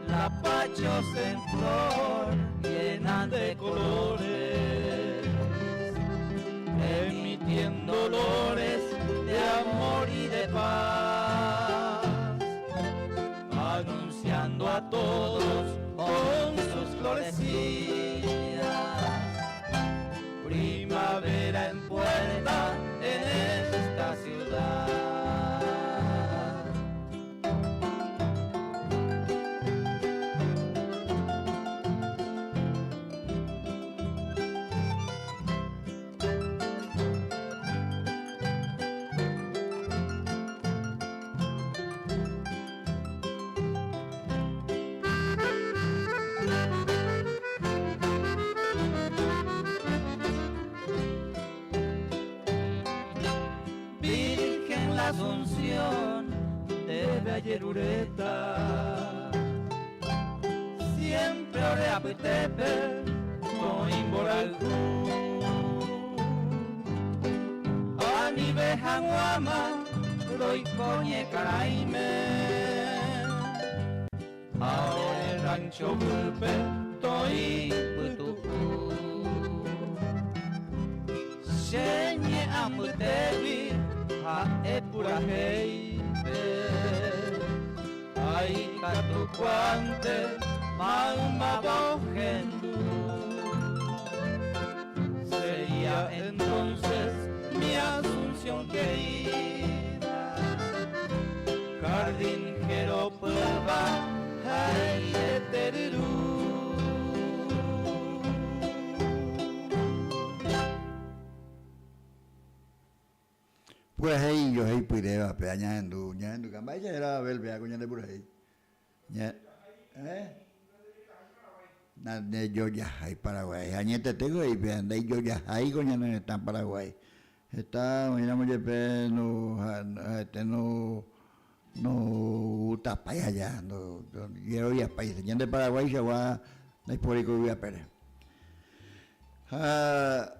Lapachos en flor llenan de colores, emitiendo olores de amor y de paz, anunciando a todos con sus florecillas, primavera en puerta en esta ciudad. Virgen la Asunción de Ayerureta, siempre oreapytépe toĩ mborayhu. Anive hag̃uáma roiko ñekarãime, ha ore rancho guýpe toĩ pytu'u. Che ñe'ãmbytégui ha'e purahéipe, ha ikatukuaánte maymáva ohendu. Sería entonces mi Asunción querida, jardín jeropyva ha ieteryru. Purahéi ijohéi pyréva pe añahendu, ñahenduka mba'éicha héra Abel péa ko ñande purahéi. Ña, eh? Nandejojahái Paraguái. Añetetéko he'i péa, ndaijojahái ko ñane retã Paraguái. Heta oĩramo jepe no ha'ete no no tapái aja, no jeroviapái. Ñande Paraguaichagua ndaipóri ko yvy apére. Ha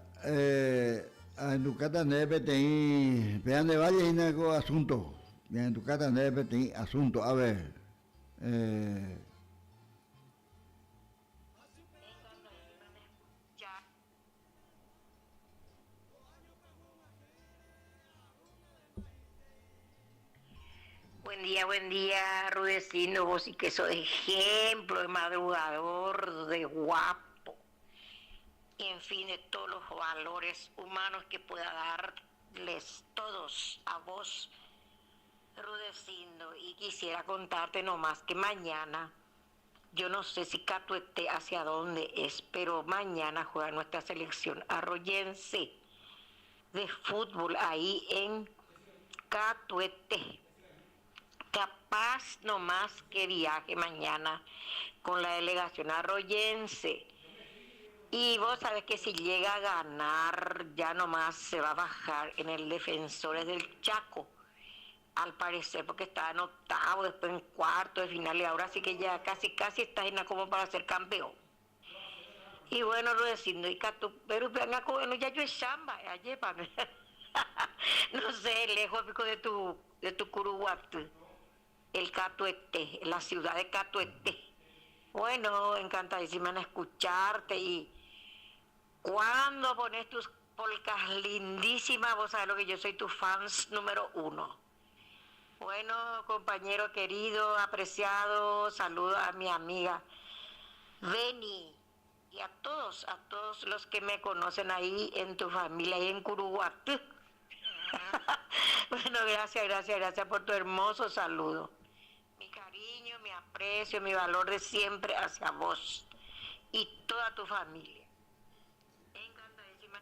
ahendukáta ndéve peteĩ, péa nde valle hína ko asunto, ahendukáta ndéve peteĩ asunto, a ver. Buen día, buen día, Rudecindo, vos sí que sos ejemplo de madrugador, de guapo, y en fin, de todos los valores humanos que pueda darles todos a vos, Rudecindo. Y quisiera contarte nomás que mañana, yo no sé si Catuete hacia dónde es, pero mañana juega nuestra selección arroyense de fútbol ahí en Catuete. Capaz nomás que viaje mañana con la delegación arroyense. Y vos sabés que si llega a ganar, ya nomás se va a bajar en el Defensores del Chaco, al parecer, porque estaba en octavo, después en cuarto de final, y ahora sí que ya casi, casi está en la como para ser campeón. Y bueno, Rudecindo, y Catu, pero venga, bueno, ya yo es chamba, ya llévame. No sé, lejos de tu, de tu Curuguatú, el Catuete, la ciudad de Catuete. Bueno, encantadísima en escucharte y cuando pones tus polcas lindísimas, vos sabés lo que yo soy tu fans número uno. Bueno, compañero querido, apreciado, saludo a mi amiga Beni y a todos los que me conocen ahí en tu familia y en Curuguatú. Bueno, gracias, gracias, gracias por tu hermoso saludo. Mi cariño, mi aprecio, mi valor de siempre hacia vos y toda tu familia. Encantadísima.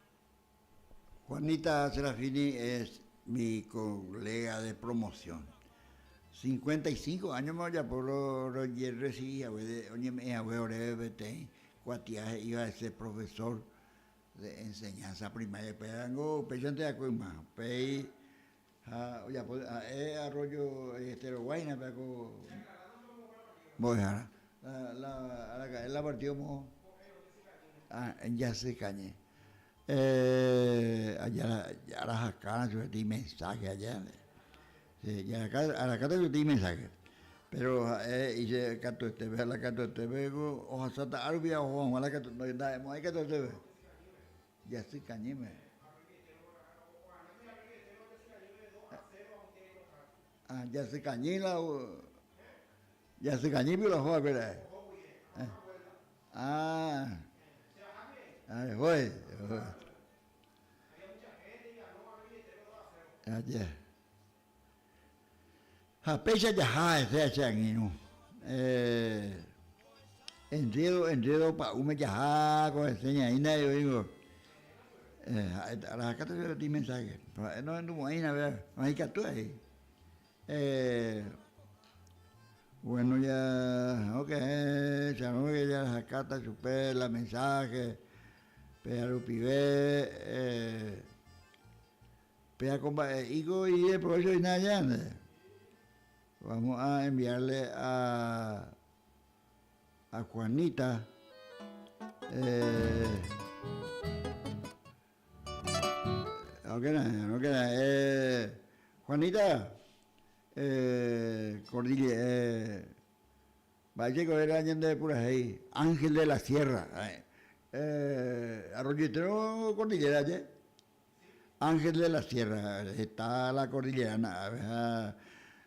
Juanita Serafini es mi colega de promoción. 55 años me ya por lo recibí, cuatia iba a ser profesor de enseñanza primaria, pero algo pechante de acuerdo, pei. Ha ojapo ha'e arroyo estero guáina pe ko mbo'ehára. La araka'e la partido moõ ah Jasykañy. Arahakárõ chupe peteĩ mensaje aja Arakáta chupe peteĩ mensaje. Pero ha'e he'i che katuetépe ha la katuetépe ko ohasáta árupi oho hag̃ua la katu ndaha'emo'ãi katuetépe. Jasy kañýme. Ah, jasy kañy la jasy kañýpe la oho va'ekue ra'e. Ah, ah, ehói, ehói. Aje. Ha péicha jaha hese che angirũ. Enredo, enredo pa'ũme jaha ko hese ñaĩna oĩvo. Ha'e arahakáta chupe peteĩ mensaje, pero ha'e nohendumo'ãina péva, oĩkatu avei. Bueno ya, ok, charõ jarahakáta chupe la mensaje, péva rupive. Péa ko mba'e ígo ideprovécho hína aja nde. Vamos a enviarle a a Juanita eh, ok, ok, eh, Juanita eh, Cordille eh, mba'éicha héra ñande purahéi Ángel de la Sierra eh, arroyetero Cordillera je. Ángel de la Sierra, heta la cordillerana ápe ha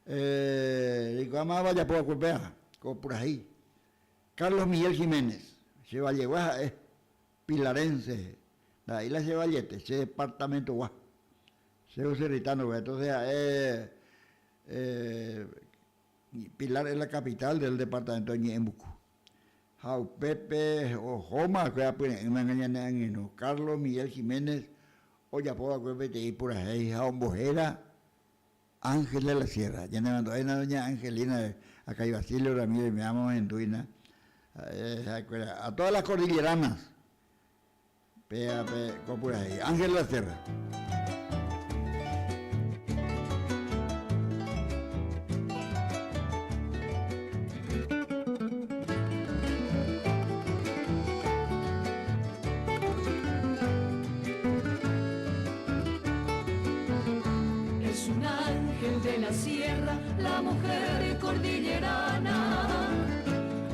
reikuaa mávapa ajapo va'ekue upéva, ko purahéi. Carlos Miguel Jiménez, che vallegua ha'e, pilarense, ndaha'éi la che vallete, che departamentogua, che oserritano, entonces ha'e Pilar es la capital del departamento de Ñe'ẽmbuku. Ha upépe ohóma va'ekue apyre'ỹme anga ñane angirũ Carlos Miguel Giménez ojapo va'ekue peteĩ purahéi ha ombohéra Ángel de la Sierra. Ñanemandu'áina doña Angelina Acay Basilio Ramírez me amo ohendúina ha'ekuéra a todas las cordilleranas Péa pe ko purahéi. Ángel de la Sierra. Es un ángel de la sierra, la mujer cordillerana.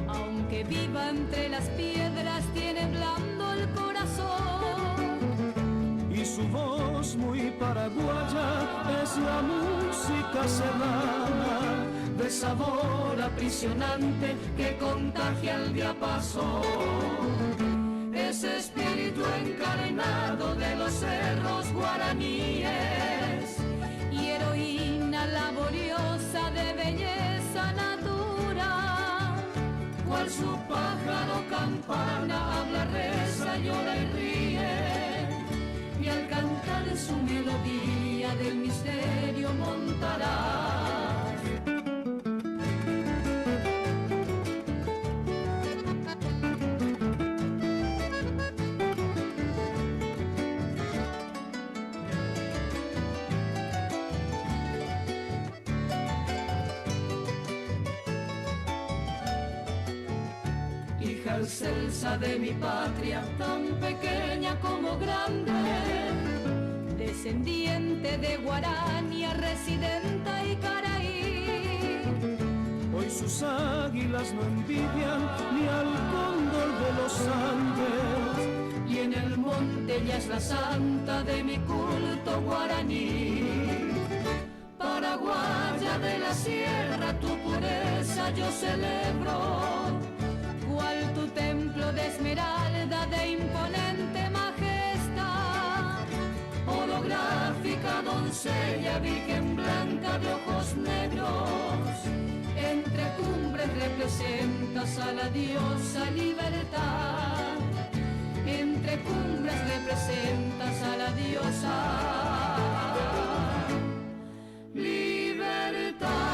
Aunque viva entre las piedras, tiene blando el corazón. Y su voz muy paraguaya es la música serrana de sabor aprisionante que contagia el diapasón. Es espíritu encarnado de los cerros guaraníes y heroína laboriosa de belleza natural. Cual su pájaro campana habla, reza, llora y ríe. Y al cantar su melodía del misterio montará. Hija excelsa de mi patria, tan pequeña como grande, descendiente de Guarania, residenta y Caraí. Hoy sus águilas no envidian ni al cóndor de los Andes. Y en el monte ya es la santa de mi culto guaraní. Paraguaya de la sierra, tu pureza yo celebro. Cual tu templo de esmeralda de imponente majestad. Holográfica doncella, virgen blanca de ojos negros. Entre cumbres representas a la diosa libertad. Entre cumbres representas a la diosa libertad.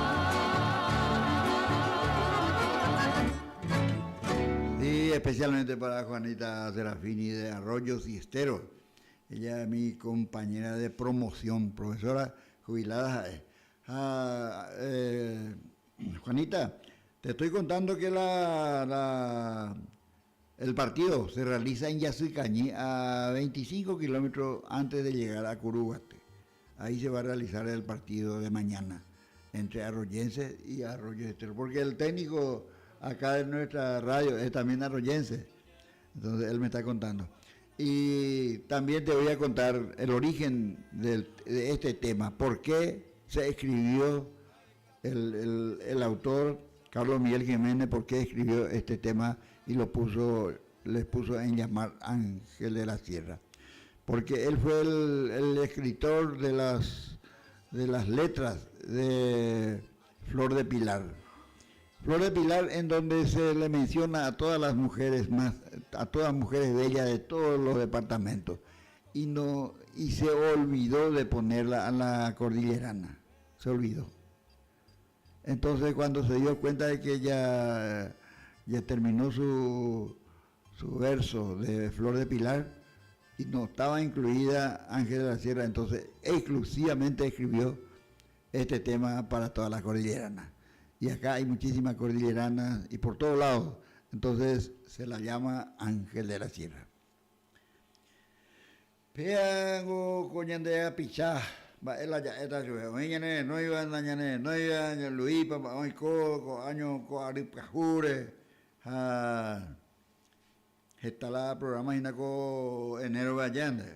Sí, especialmente para Juanita Serafini de Arroyos y Esteros. Ella es mi compañera de promoción, profesora. Jubilada ha'e. Ha eh, Juanita, te estoy contando que la, la, el partido se realiza en Yasycañí a 25 kilómetros antes de llegar a Curuguaty. Ahí se va a realizar el partido de mañana entre Arroyense y Arroyo Estero, porque el técnico acá de nuestra radio es también arroyense. Entonces él me está contando. Y también te voy a contar el origen de este tema, por qué se escribió el, el, autor Carlos Miguel Jiménez, por qué escribió este tema y lo puso, les puso en llamar Ángel de la Sierra. Porque él fue el, el escritor de las, de las letras de Flor de Pilar. Flor de Pilar en donde se le menciona a todas las mujeres más, a todas mujeres bellas de todos los departamentos. Y no, y se olvidó de ponerla a la cordillerana. Se olvidó. Entonces cuando se dio cuenta de que ya, ya terminó su, su verso de Flor de Pilar y no estaba incluida Ángel de la Sierra, entonces exclusivamente escribió este tema para toda la cordillerana. Y acá hay muchísimas cordilleranas y por todos lados. Entonces se la llama Ángel de la Sierra. Péango ko ñande apicha mba'e la ja'éta chupe. Oĩ ñane renóiva, nañane renóiva, Luípa mba'e oiko ko áño ko ary pyahúre ha heta la programa hína ko enero-pe aja nde.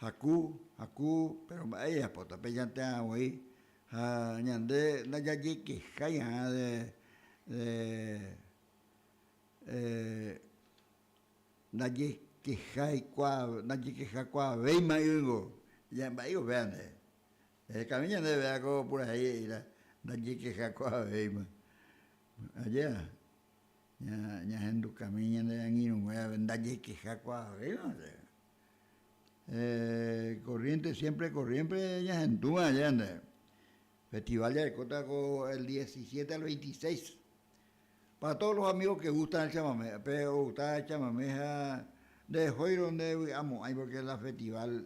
Haku, haku, pero mba'e jajapóta, péichante voi ha ñande ndajajekejái hag̃ua de, de, ndajekejakuaavéima yvyngo, mba'éiko péva nde. Ehekami ñande péva ko purahéi he'íra, ndajekejakuaavéima. Ajéa, ñahendukami ñane angirũnguérape ndajekejakuaavéima nde. Corriente siempre corriente ñahendúma ajéa nde. Festival jarekóta ko el 17 al 26. Para todos los amigos que gustan el chamamé, pe ogustava el chamamé ha ndehóirõ ndevy'amo'ãi porque la festival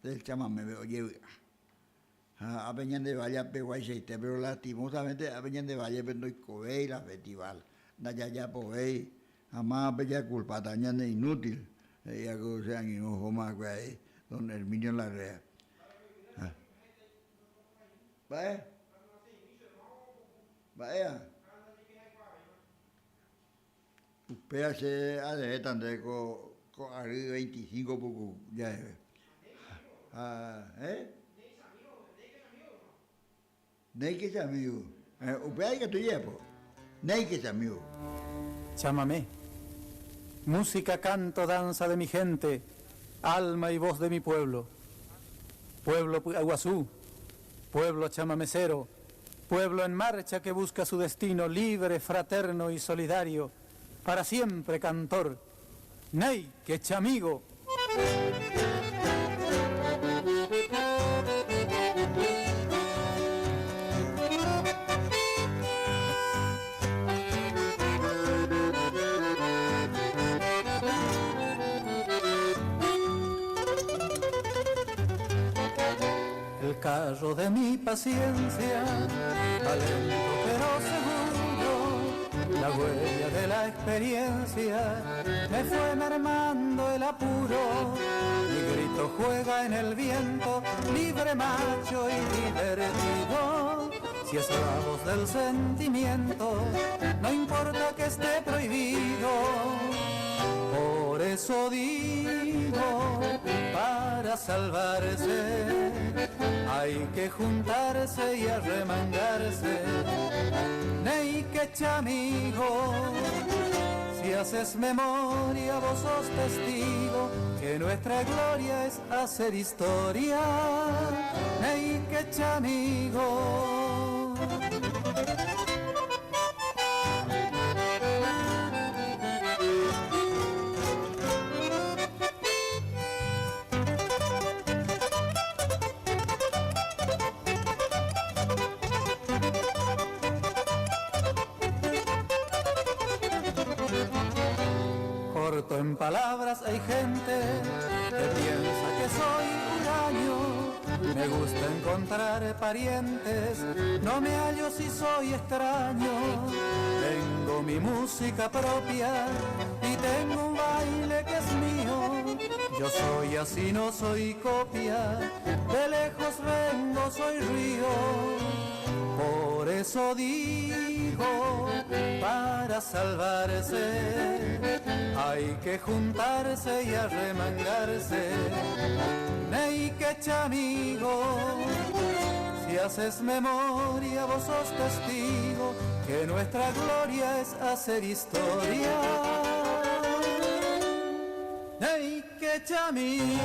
del chamamépe ojevy'a. Ha ápe ñande valle apeguaichaite, pero lastimosamente ápe ñande vallepe ndoikovéi la festival, ndajajapovéi ha mávape jakulpáta, ñande inútil, he'i ko che angirũ ohóma va'ekue avei, don Herminio Larrea. Mba'e? Mba'éa? Upéva che aderéta nde ko ko ary 25 puku jaheve. Ha, eh? Néike che amigo. Upéva ikatu jajapo. Néike che amigo. Chamamé. Música, canto, danza de mi gente, alma y voz de mi pueblo. Pueblo Py'aguasu, pueblo chamamecero, pueblo en marcha que busca su destino libre, fraterno y solidario, para siempre cantor. Néike chamigo! El carro de mi paciencia va lento pero seguro, la huella de la experiencia me fue mermando el apuro. Mi grito juega en el viento, libre, macho y divertido. Si es la voz del sentimiento, no importa que esté prohibido. Por eso digo, para salvarse, hay que juntarse y arremangarse. Néike chamigo, si haces memoria, vos sos testigo que nuestra gloria es hacer historia. Néike chamigo. Corto en palabras hay gente que piensa que soy huraño. Me gusta encontrar parientes, no me hallo si soy extraño. Tengo mi música propia y tengo un baile que es mío. Yo soy así, no soy copia, de lejos vengo, soy río. Por eso digo, para salvarse hay que juntarse y arremangarse. Neike amigo, si haces memoria vos sos testigo que nuestra gloria es hacer historia. Neike amigo.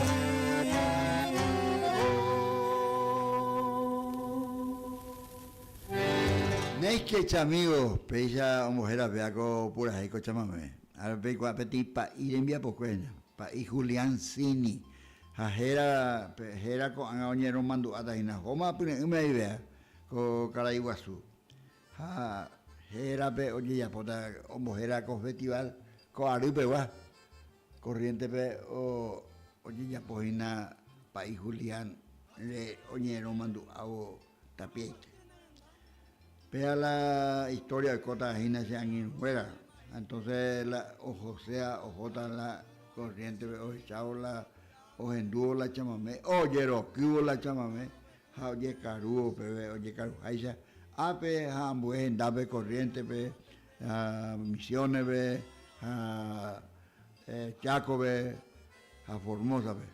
Néike chamigo, péicha ombohérape ko purahéi ko chamame. Ha peikuaa peteĩ pa'i rembiapokue hína, pa'i Julián Zini. Ha héra, pe héra ko'ág̃a oñeromandu'áta hína, hóma pyre'ỹme aivea ko karai guasu. Ha hérape ojejapóta ombohéra ko festival ko ary pegua, Corrientes-pe ojejapo hína pa'i Julián re oñeromandu'ávo tapiaite. Péa la historia oikóta hína che angirũnguéra. Entonces la ohoséa ohóta la Corrientes-pe ohechávo la ohendúvo la chamame, ojerokývo la chamame ha ojekarúvo peve ojekaruháicha ápe ha ambue hendápe Corrientes-pe, ha Misiones-pe, ha Chaco-pe, ha Formosa-pe.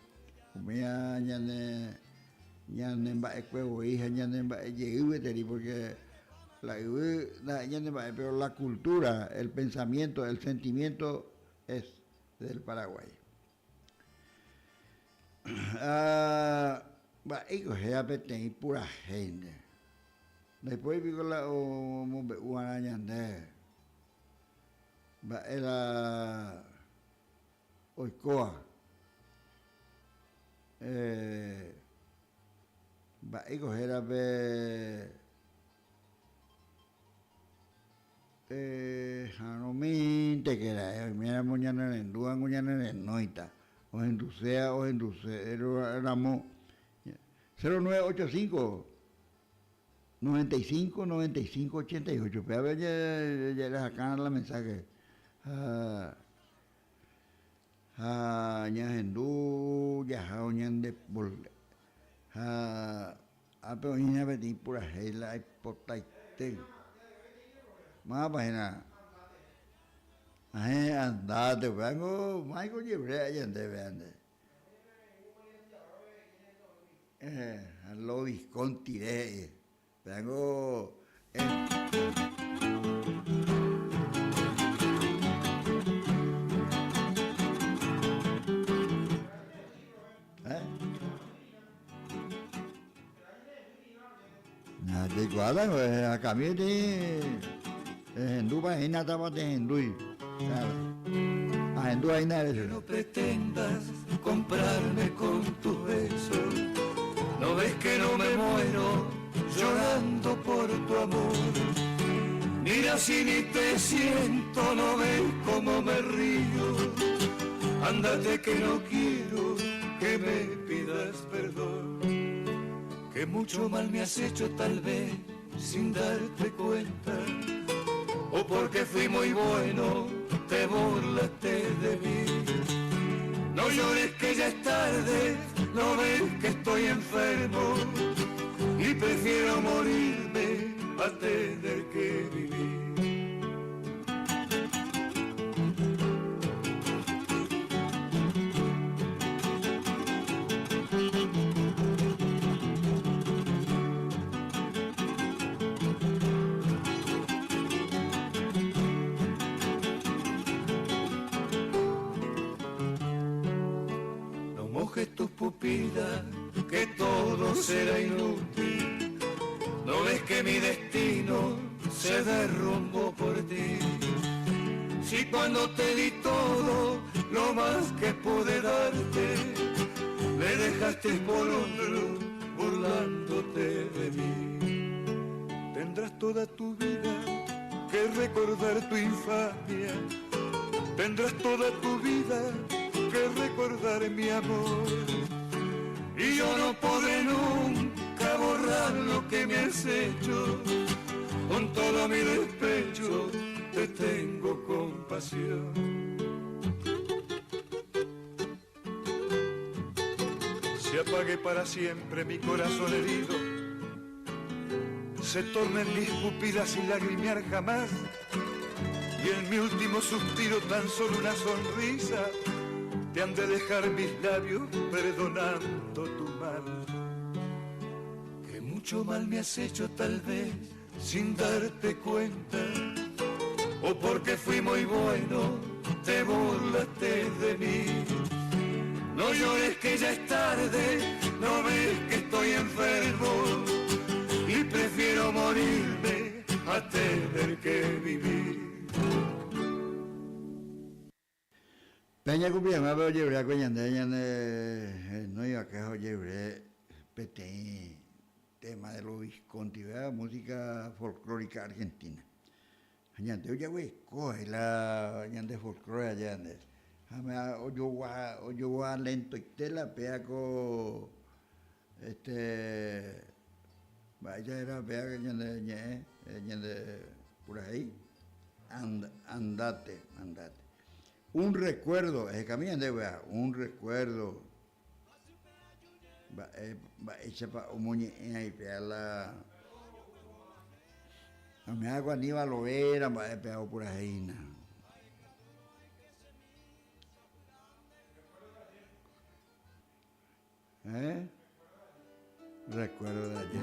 Umíva ñane ñane mba'ekue voi ha ñane mba'e jey gueteri porque la yvy ndaha'éi ñane mba'e pero la cultura, el pensamiento, el sentimiento es del Paraguay. Ha mba'éiko héra peteĩ purahéinte. Ndaipóri piko la omombe'u va'erã ñandéve mba'e la oikóva. Mba'éiko héra pe Jarõmínte ra'e oiméramo ñanerendúvango ñanerenóita, ohenduséa ohenduse ramo 0985 95 95 88 pévape jerahakã la mensaje ha ha ñahendu jaha oñande ha Ápe oĩ hína peteĩ purahéi la aipotaite. Mávapa hína? Ahẽ andáte upévango máiko ojevréa ñandéve ande. Eh, lo Visconti re he'i. Pévango Jaikuaáta akãmi peteĩ ehendúpa hína tapa tehendúi. Ahendu hína ere chupe. No pretendas comprarme con tus besos, no ves que no me muero llorando por tu amor. Mira si ni te siento, no ves cómo me río. Ándate que no quiero que me pidas perdón. Que mucho mal me has hecho tal vez sin darte cuenta. O porque fui muy bueno, te burlaste de mí. No llores que ya es tarde, no ves que estoy enfermo y prefiero morirme a tener que vivir. No mojes tus pupilas, que todo será inútil. No ves que mi destino se derrumbó por ti. Si cuando te di todo, lo más que pude darte, me dejaste por otro, burlándote de mí. Tendrás toda tu vida que recordar tu infamia. Tendrás toda tu vida que recordar mi amor. Y Y yo no podré nunca borrar lo que me has hecho. Con todo mi despecho te tengo compasión. Se apague para siempre mi corazón herido, se tornen mis pupilas sin lagrimear jamás, y en mi último suspiro tan solo una sonrisa te han de dejar mis labios perdonando tu mal. Que mucho mal me has hecho tal vez sin darte cuenta, o porque fui muy bueno te burlaste de mí. No llores que ya es tarde, no ves que estoy enfermo y prefiero morirme a tener que vivir. Pe ñakumpihaguã pe ojerure akue ñande ñane henói va'ekue ha ojerure peteĩ tema de los Visconti, péva música folclórica argentina. Ha ñande ojaguereko avei la ñande folclore aja ñande. Ha péva ojogua ojogua lentoite la péva ko este mba'éicha héra péva ñane ñe'ẽ ñande purahéi andate, andate. Un recuerdo, ehekami ñande upéva, un recuerdo mba'e mba'éichapa omoñe'ẽ ai péva la oiméva ko Aníbal Lovera mba'e péva opurahéi hína. ¿Eh? Recuerdo de ayer.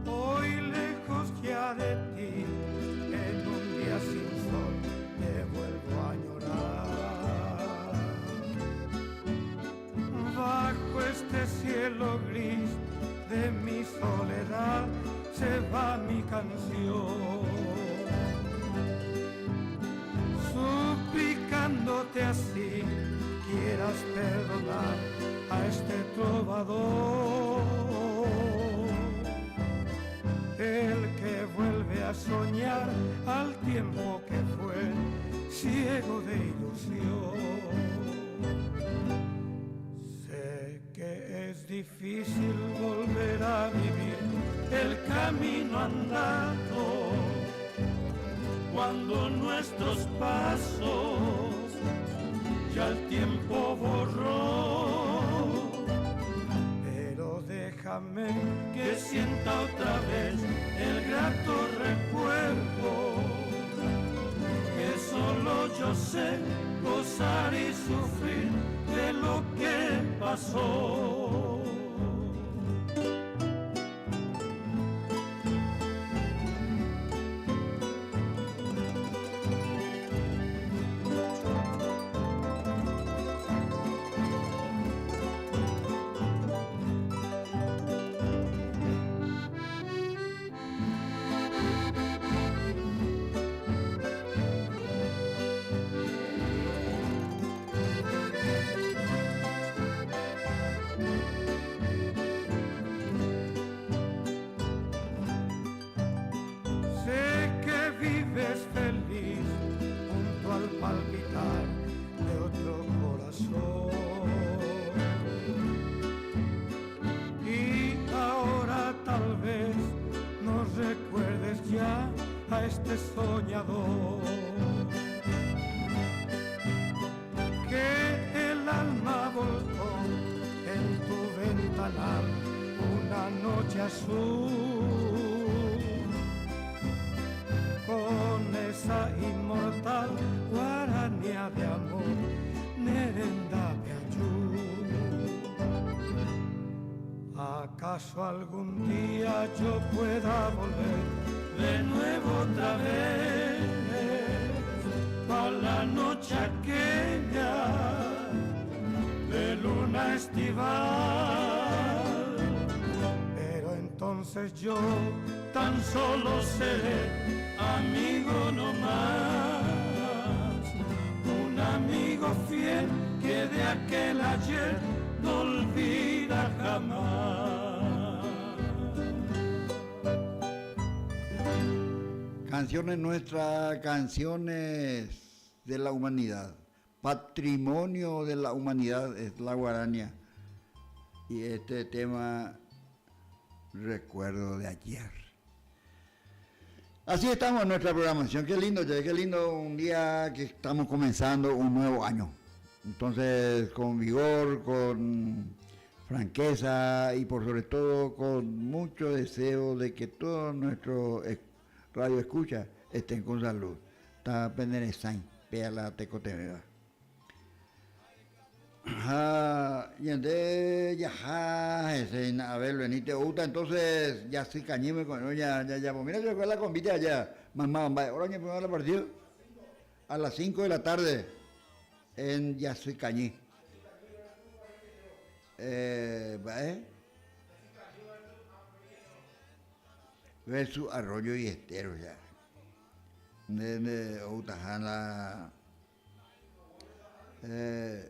Hoy lejos ya de ti, en un día sin sol, te vuelvo a añorar. Bajo este cielo gris de mi soledad se va mi canción. Suplicándote así quieras perdonar a este trovador. El que vuelve a soñar al tiempo que fue ciego de ilusión. Sé que es difícil volver a vivir el camino andado cuando nuestros pasos ya el tiempo borró. Pero déjame que sienta otra vez el grato recuerdo que solo yo sé gozar y sufrir de lo que pasó. Sé que vives feliz junto al palpitar de otro corazón. Y ahora tal vez no recuerdes ya a este soñador. Que el alma volcó en tu ventanal una noche azul. Con esa inmortal guaranía de amor, Nerenda Piachú. ¿Acaso algún día yo pueda volver de nuevo otra vez pa' la noche aquella de luna estival. Pero entonces yo tan solo seré amigo no más, un amigo fiel que de aquel ayer no olvida jamás. Canciones nuestras, canciones de la humanidad, patrimonio de la humanidad es la guarania. Y este tema, recuerdo de ayer. Así estamos en nuestra programación. Qué lindo, che, qué lindo un día que estamos comenzando un nuevo año. Entonces, con vigor, con franqueza y por sobre todo con mucho deseo de que todos nuestros radio escucha estén con salud. Ta penderesain, pea la tekotevẽva. Ha ñande jaha hese hína Abel Benítez oúta entonces jasy kañýme ko'ẽrõ jajapo. Mira chupekuéra la convite aja maymáva mba'e hora oñepyrũva la partido? A las 5 de la tarde en Jasy Kañy. Eh, mba'e? Versus Arroyo y Estero ya. Nde nde outaha la eh,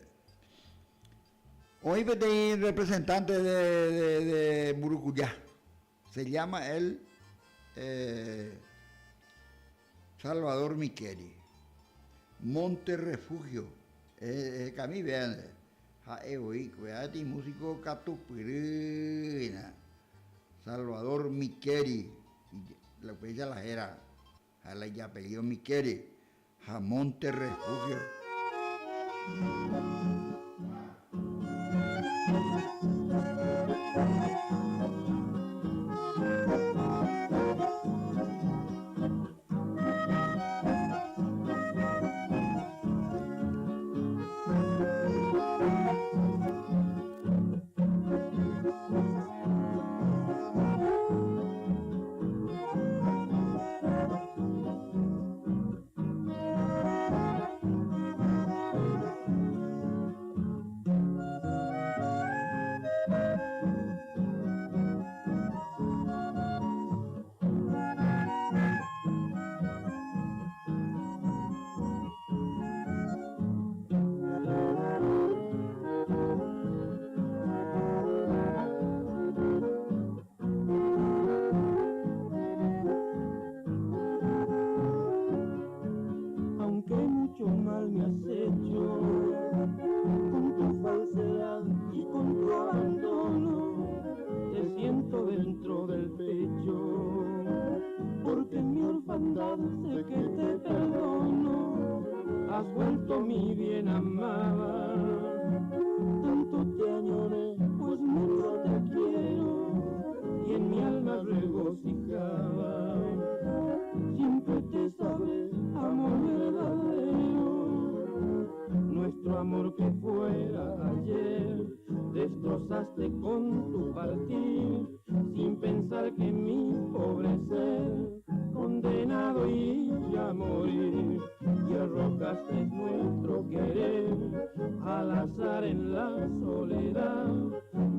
oĩ peteĩ representante de, de, de Mburukuja. Se llama él eh, Salvador Miqueli. Monte Refugio. Eh, eh, Cami, vean. Ha'e voi, kuéra peteĩ músico katupyry hína. Salvador Miqueli, upéicha la héra, ha la ijapellido Miqueli, ha Monte Refugio. Aunque mucho mal me has hecho con tu falsedad y con tu abandono, te siento dentro del pecho, porque en mi orfandad sé que te perdono, has vuelto mi bien amada, tanto te añoré, pues mucho te quiero, y en mi alma regocijaba, siempre te sabré amor verdadero, nuestro amor que fuera ayer, destrozaste con tu partir, sin pensar que mi pobre ser, condenado iba a morir, y arrojaste nuestro querer al azar en la soledad,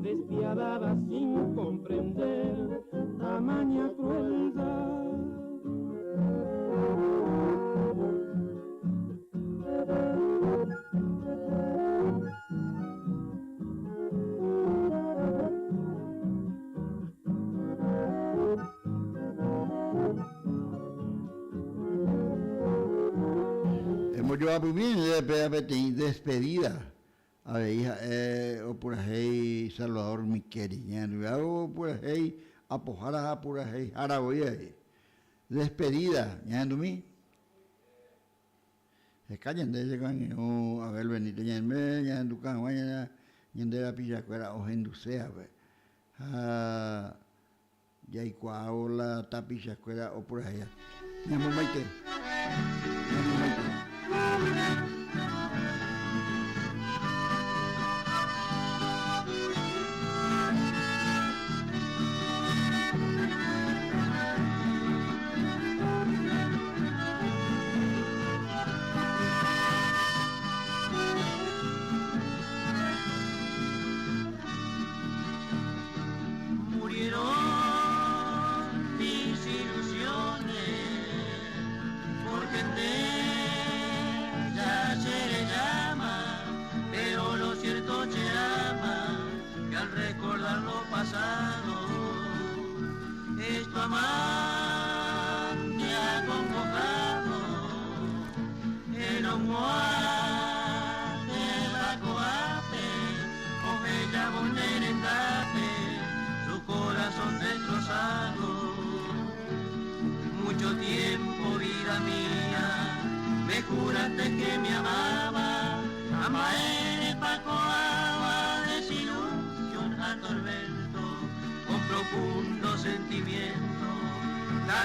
despiadada sin comprender tamaña crueldad. Embojoapymi péva peteĩ despedida avei ha'e opurahéi Salvador Miqueri. Ñahenduvéva opurahéi apohára ha puraheihára voi avei. Despedida, ñahendumi. Heka ñande che ko'ag̃irũ Abel Benítez ñaime ñahenduka hag̃ua ñande rapichakuéra ohendusévape ha jaikuaávo la tapichakuéra opurahéiva. Ñamomaite. Ñamomaite.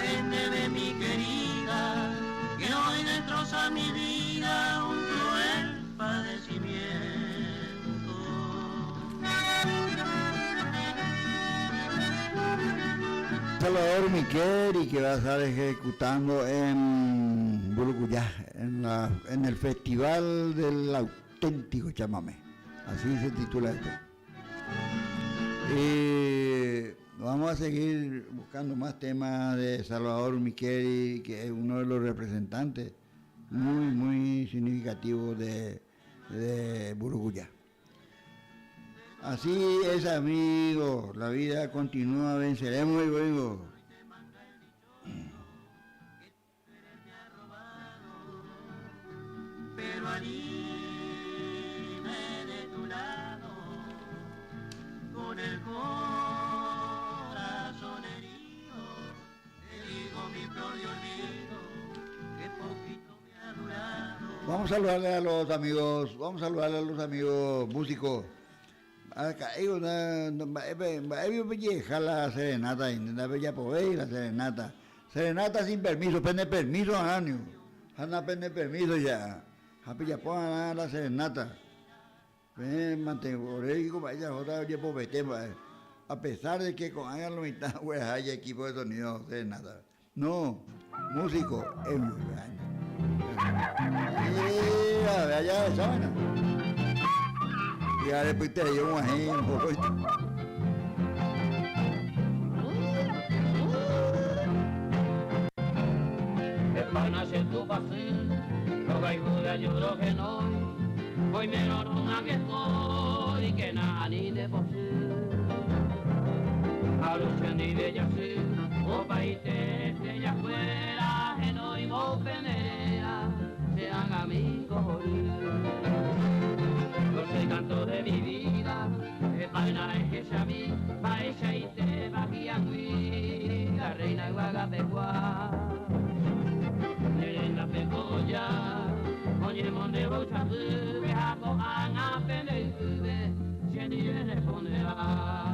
Ha'e mi querida, que hoy destroza mi vida un cruel padecimiento. Salvador Miqueri que va a estar ejecutando en Burucuyá, en, la, en el Festival del Auténtico Chamamé. Así se titula esto. Y vamos a seguir buscando más temas de Salvador Miqueli, que es uno de los representantes muy, muy significativos de, de Burucuyá. Así es, amigos, la vida continúa, venceremos y vengo. Pero al irme de tu lado, con el corazón herido, te digo mi flor de olvido, que poquito me ha durado. Vamos a saludarle a los amigos, vamos a saludarle a los amigos músicos. La serenata, la serenata. Serenata sin permiso, pende permiso, año. Ana pende permiso ya. Jape ya pongan la serenata. Ven, mantengo, vaya, otra A pesar de que con hagan lo mitad, pues hay equipo de sonido, serenata. No, músico, en allá, ¿saben? Ya después te llevo un poco. Sean amigos Dulce canto de mi vida, vaina es que a mí, pa' y te la reina guagapegua. Nerenda pecoya, oye monde bochabu, bejaco an apende si responderá.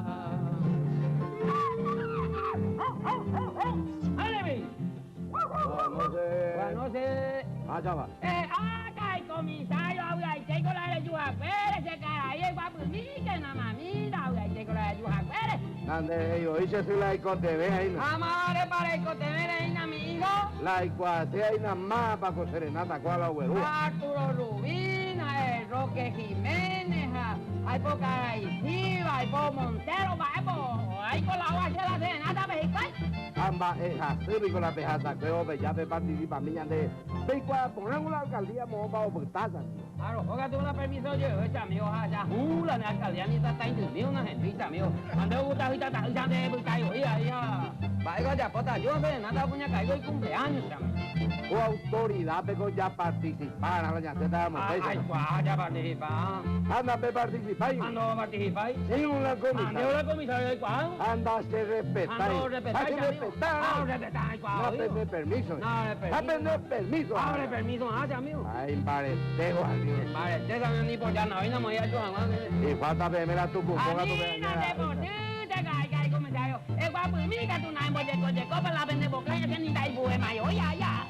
No sé. Allá va. Acá el comisario, habla y tengo la de Yuja Pérez, se cara ahí el guapo que na mamita, habla y tengo la de Yuja Pérez. Ande, yo hice su la TV ahí. Amare para el TV ahí, amigo. La icoate ahí nada más para con serenata con la huevúa. Arturo Rubina, el Roque Jiménez, hay por Caraiciba, hay por Montero, va, hay con la agua la serenata mexicana. Amba es así con la pejaza, creo que ya me participa miña de Peicua, ponemos la alcaldía, mo pa oportaza. Claro, oiga, tú una permiso yo, echa amigo, ya, jula, la alcaldía ni está entendido una gentita, amigo. Ande gusta ahorita, está de buta y ya. Vaya, ya pota, yo no sé nada, puña caigo y cumpleaños, chamo. O autoridad, pero ya participar, a la ñaceta de Ay, cuá, ya participar. Anda, pe participar. Ando participar. Sí, una comisario. Ande una comisario, cuá. Anda, se respetar. Ando respetar, Se respetar. Ah, respetar, cuá. No pende permiso. No, permiso. Pende permiso. Abre permiso, ah, amigo. Ay, paretejo, amigo. Paretejo, ni por ya no, no me voy a Y falta mira tu cupón a tu Ay, comisario. Es guapo y mica tu nai boye coye copa la vende boca que ni dai bue mayo ya ya.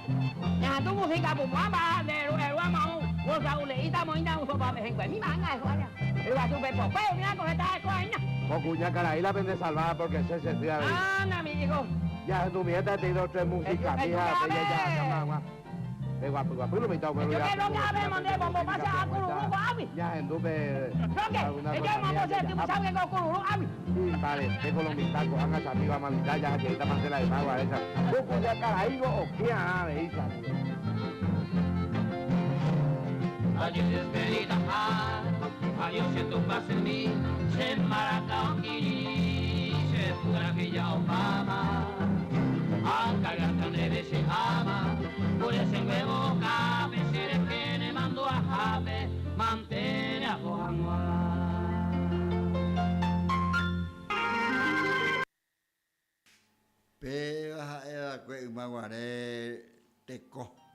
Ya tu música bumba de el guamo. O sauleita moina uso pa me mi manga eso ya. El guapo pe popeo mira con esta coña. Cocuña caray la vende salvada porque se se de. Anda, mi hijo. Ya tu mierda te dos tres músicas, mija, ya ya De guapo guapo lo mitad bueno. Yo quiero que ave monde bombo pasa a cururu abi. Ya endupe. Roque, yo mambo se tú sabes que cururu abi. Sí, vale, tengo los mitacos, hagan esa amiga mamita ya que esta marcela de magua esa. Cocuña caraigo o qué ah, de isa. Adiós despedida, adiós en tu paz en mí, se maraca kiri, se pura Obama, ancargatan de se ama, por ese huevo cabe, seré que ne mando a jabe, mantene a Juan Pe ha'e ymaguare teko.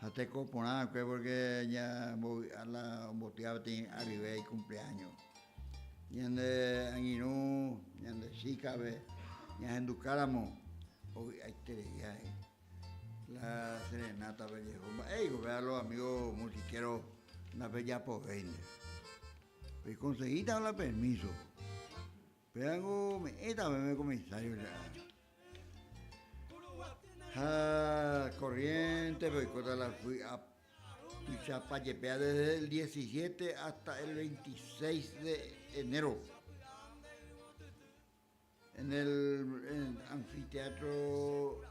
Ha teko porã va'ekue porque ña la ombotyva peteĩ arrive icumpleaños. Ñande angirũ, ñande chíkape, ñahendukáramo. Ovy'aiterei ha'e. La serenata pejeho. Mba'éiko péva los amigos musiqueros ndapejapovéinte. Peconseguíta la permiso. Pévango ome'ẽta peẽme comisario che ára. Ha Corrientes-pe oikóta la vy'a tuichapa jepéva desde el 17 hasta el 26 de enero. En el anfiteatro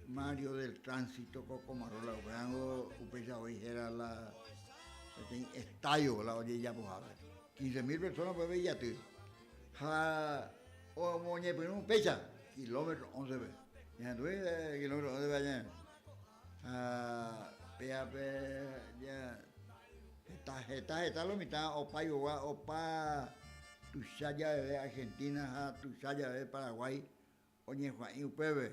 Mario del Tránsito Cocomarola, upévango upéicha oĩ héra la peteĩ estadio la ojejapohápe. 15.000 personas upépe ijaty. Ha omoñepyrũ upéicha kilómetro 11-pe. Ñahendúi kilómetro 11-pe añe. Ha péape ja heta heta heta lo mitã opa ivogua opa tuicha javeve Argentina ha tuicha javeve Paraguay oñehua'ĩ upépe.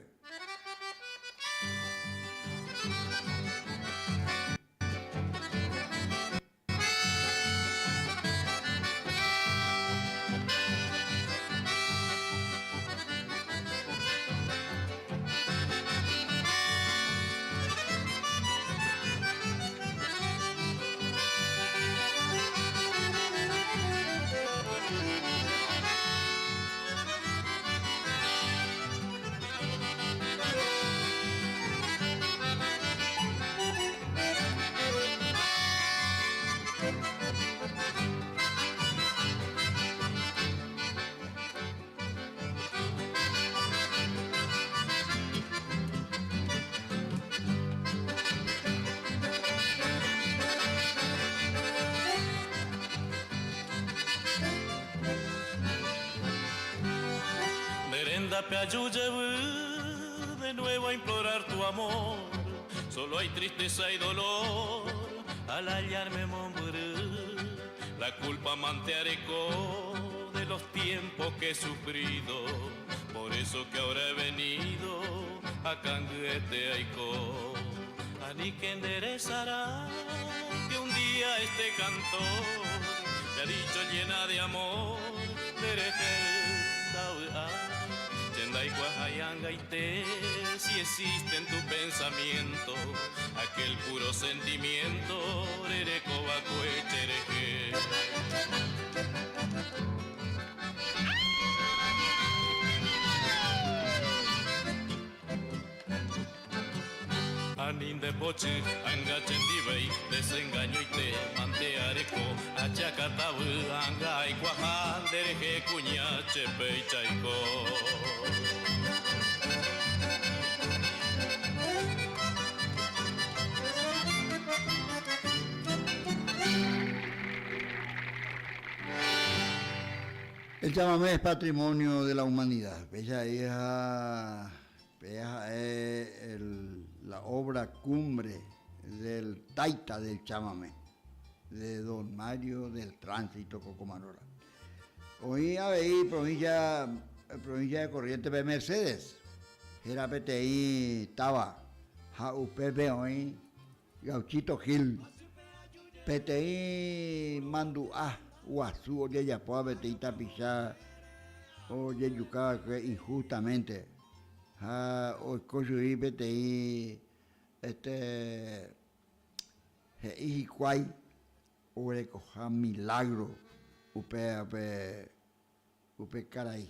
Nde aju jevy de nuevo a implorar tu amor Solo hay tristeza y dolor al hallarme mombyry La culpa mante areko de los tiempos que he sufrido Por eso que ahora he venido a kangyete aiko Aníke nderesarái que un día este cantor Te ha dicho llena de amor nderehe ndavy'ái Che ndaikuaahái angaite si existe en tu pensamiento aquel puro sentimiento rerekova'ekue cherehe. Ani nde pochy, anga chendivéi, desengañoite mante areko, achakatavy anga aikuaha nde rehe kuña che peichaiko. El chamamé es patrimonio de la humanidad. Péicha hija Péa ha'e la obra cumbre del taita del chamame, de don Mario del Tránsito Cocomarola. Oĩ avei provincia, provincia de Corrientes-pe Mercedes, héra peteĩ táva ha upépe oĩ Gauchito Gil, peteĩ mandu'a guasu ojejapóva peteĩ tapicha ojejuka va'ekue injustamente ha oiko chugui peteĩ este he'i hikuái oguerekoha milagro upévape Upe karai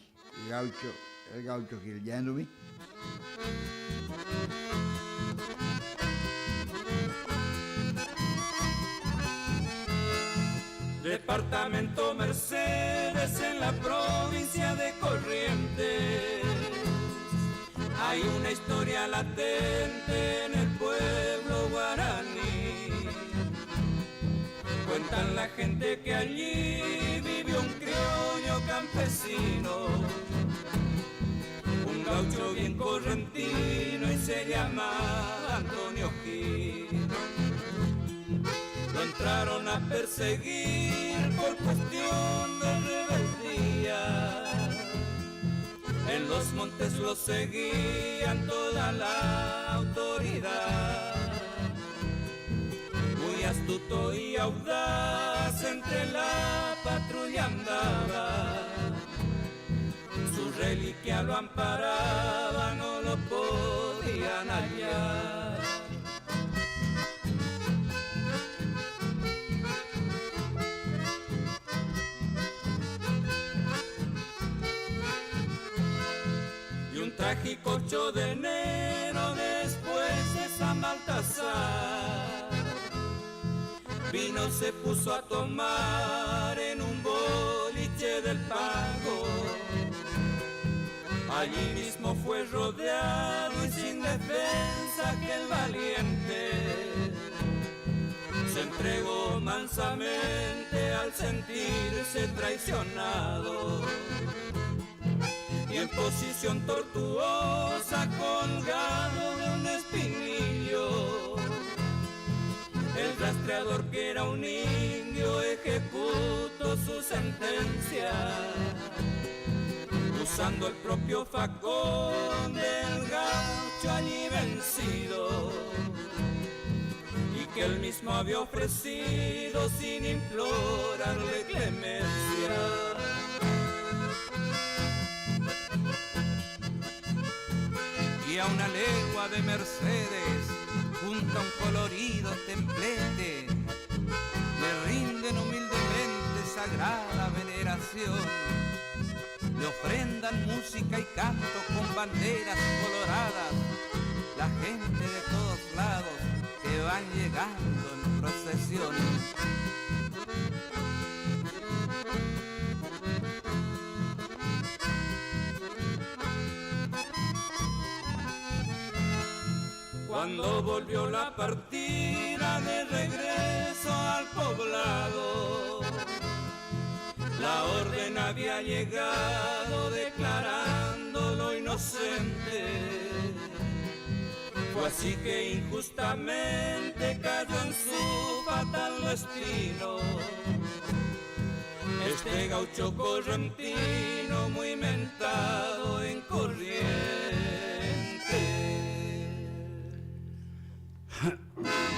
gaucho, el gaucho Gil Jandumi. Departamento Mercedes en la provincia de Corrientes. Hay una historia latente en el pueblo guaraní. Cuentan la gente que allí vivió un criollo campesino, un gaucho bien correntino y se llamaba Antonio Gil. Lo entraron a perseguir por cuestión de rebeldía. En los montes lo seguían toda la autoridad. Muy astuto y audaz entre la patrulla andaba. Su reliquia lo amparaba, no lo trágico 8 de enero después de San Baltasar, vino se puso a tomar en un boliche del pago. Allí mismo fue rodeado y sin defensa aquel valiente se entregó mansamente al sentirse traicionado. Y en posición tortuosa colgado de un espinillo, el rastreador que era un indio ejecutó su sentencia, usando el propio facón del gaucho allí vencido, y que él mismo había ofrecido sin implorarle clemencia. Y a una legua de Mercedes, junto a un colorido templete, le rinden humildemente sagrada veneración. Le ofrendan música y canto con banderas coloradas, la gente de todos lados que van llegando en procesión. Cuando volvió la partida de regreso al poblado, la orden había llegado declarándolo inocente. Fue así que injustamente cayó en su fatal destino este gaucho correntino muy mentado en Corrientes.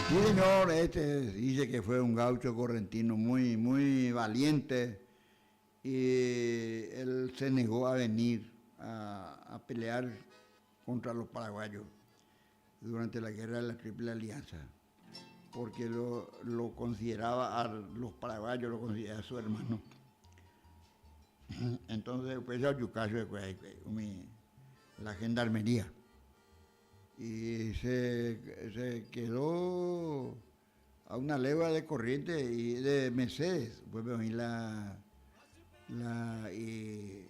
Sí, señor, este dice que fue un gaucho correntino muy, muy valiente y él se negó a venir a pelear contra los paraguayos durante la guerra de la Triple Alianza, porque lo consideraba a los paraguayos, lo consideraba su hermano. Entonces, pues, la gendarmería. Y se quedó a una legua de Corrientes y de Mercedes, pues, y la, la, y,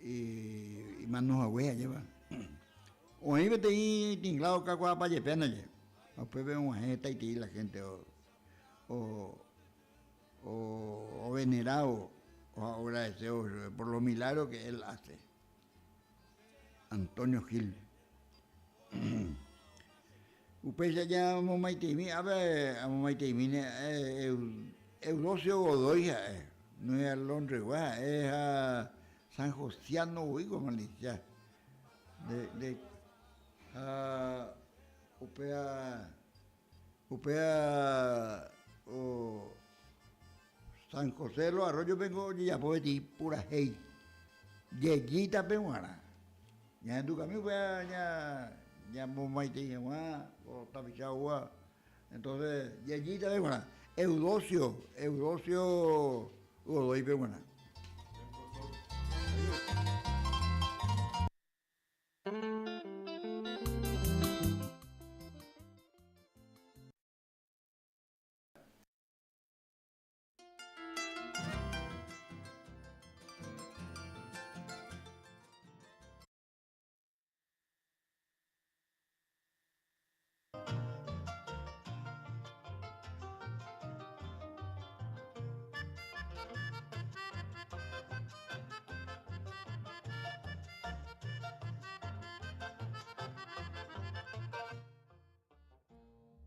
y, y manos a huella lleva. Oí vete ahí tinglado cacua pa yepena ye. Después veo una gente y la gente o venerado o agradecido por los milagros que él hace. Antonio Gil. Upéicha ñamomaiteimi, ápe amomaiteimíne Eudosio Godoy ha'e, no es Londresgua ha'e ha San Josiano voi ko malicia. De, de, ha upéva, upéva o San José de los Arroyos pengo ojejapo peteĩ purahéi jejitape g̃uarã. Ñahendukami upéva ñamomaitei hag̃ua ko tapicha oúva. Entonces, jejitape g̃uarã. Eudosio, Eudosio Godoy-pe g̃uarã.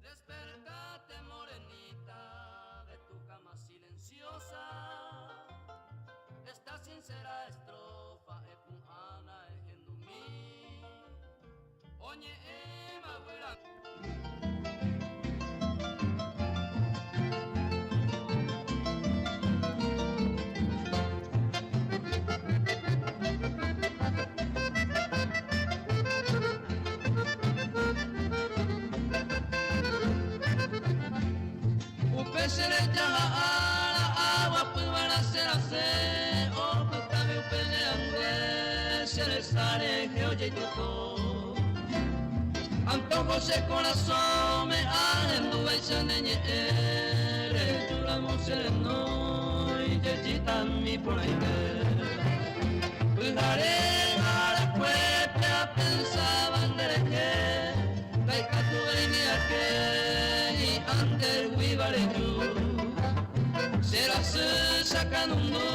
Despertate, morenita, de tu cama silenciosa. Esta sincera estrofa epu'ãna ehendumi. Oñe'ẽma guyra. Upe che recha ára aguapy va'erã che rasẽ, opytámi upe ne angue che resa. resarehe ojaitypo. Antojo che korasõme ahendúvaicha ne ñe'ẽ rejúramo che renói jejitami porãite. Pyhare arakuépe apensáva nderehe ndaikatuvéimi ake hi'ánteguiva reju. Che rasy chakanundu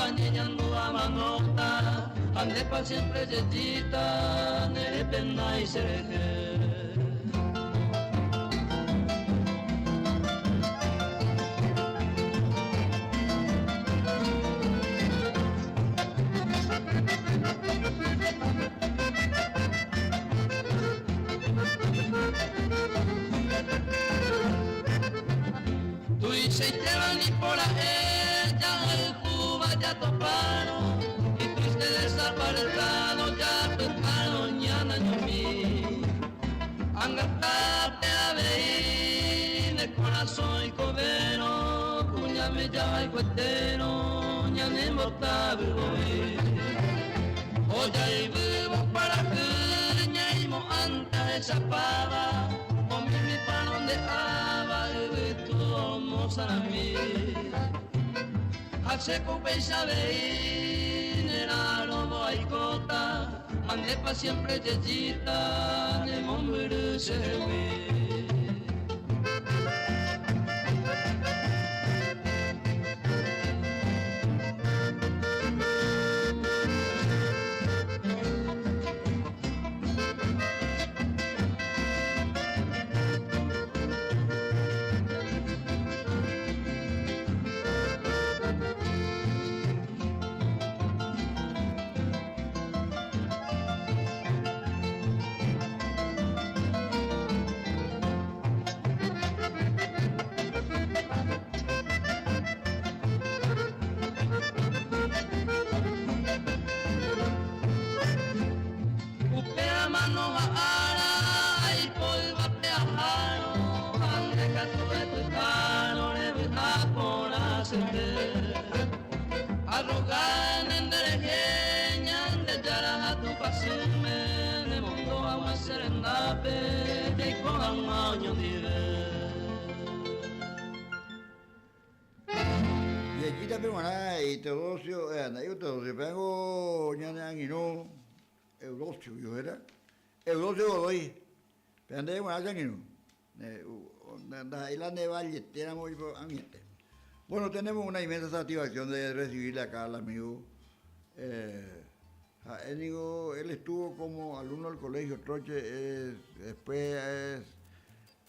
añeñandu amanóta ha ndépa siempre jejita nerepenái cherehe. Tuichaitéva nipo ra'e jahayhúva jatopárõ, itriste desaparetárõ japytárõ ñanañomi. Angatápe avei ne korasõ oikovérõ, kuñáme jahayhuetérõ ñanembotavy voi. Ojaivývo kuarahy ñaimo'ãnte ahechapáva, omimipárõ nde áva yvytu omosarami. Ha chéko upéicha avei nera'arõvo aikóta, ha ndépa siempre jejita nemombyry chehegui. Upe amano ha ára aipo yvate ahárõ ha nde katu epytárõ revy'a porã chete. Arroga nenderehe Ñandejára ha Tupãsýme nemondo hag̃ua che rendápe jaiko hag̃ua oñondive. Jejita-pe g̃uarã he'i Teodosio, nda'éiko Teodosio, pévango ñane angirũ Eudosio héra, Eudosio Godoy, péva ndéve g̃uarã che angirũ, ndaha'éi la nde valletéramo ag̃uiete. Bueno, tenemos una inmensa satisfacción de recibirle acá al amigo ha'e niko él estuvo como alumno del colegio Troche, después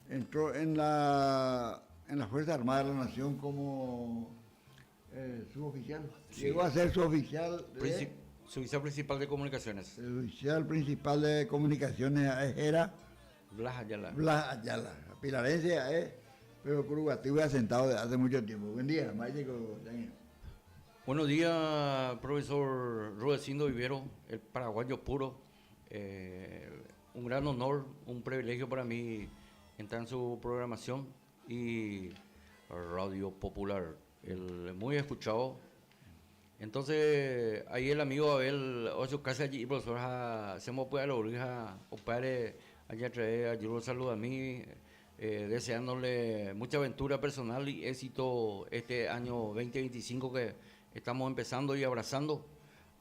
Entró en la, en la Fuerza Armada de la Nación como suboficial. Llegó a ser suboficial de... Suboficial principal de comunicaciones. Suboficial principal de comunicaciones era... Blas Ayala. Blas Ayala. Pilarense ha'e, pero Kuruguatýpe asentado desde hace mucho tiempo. Buen día, Mágico. Buenos días, profesor Rudecindo Vivero, el paraguayo puro. Un gran honor, un privilegio para mí entrar en su programación y Radio Popular, el muy escuchado. Entonces, ahí el amigo Abel, ocho casi allí, profesor, se me puede lograr, o padre, allá trae, ayudo saludo a mí, eh, deseándole mucha aventura personal y éxito este año 2025 que estamos empezando y abrazando.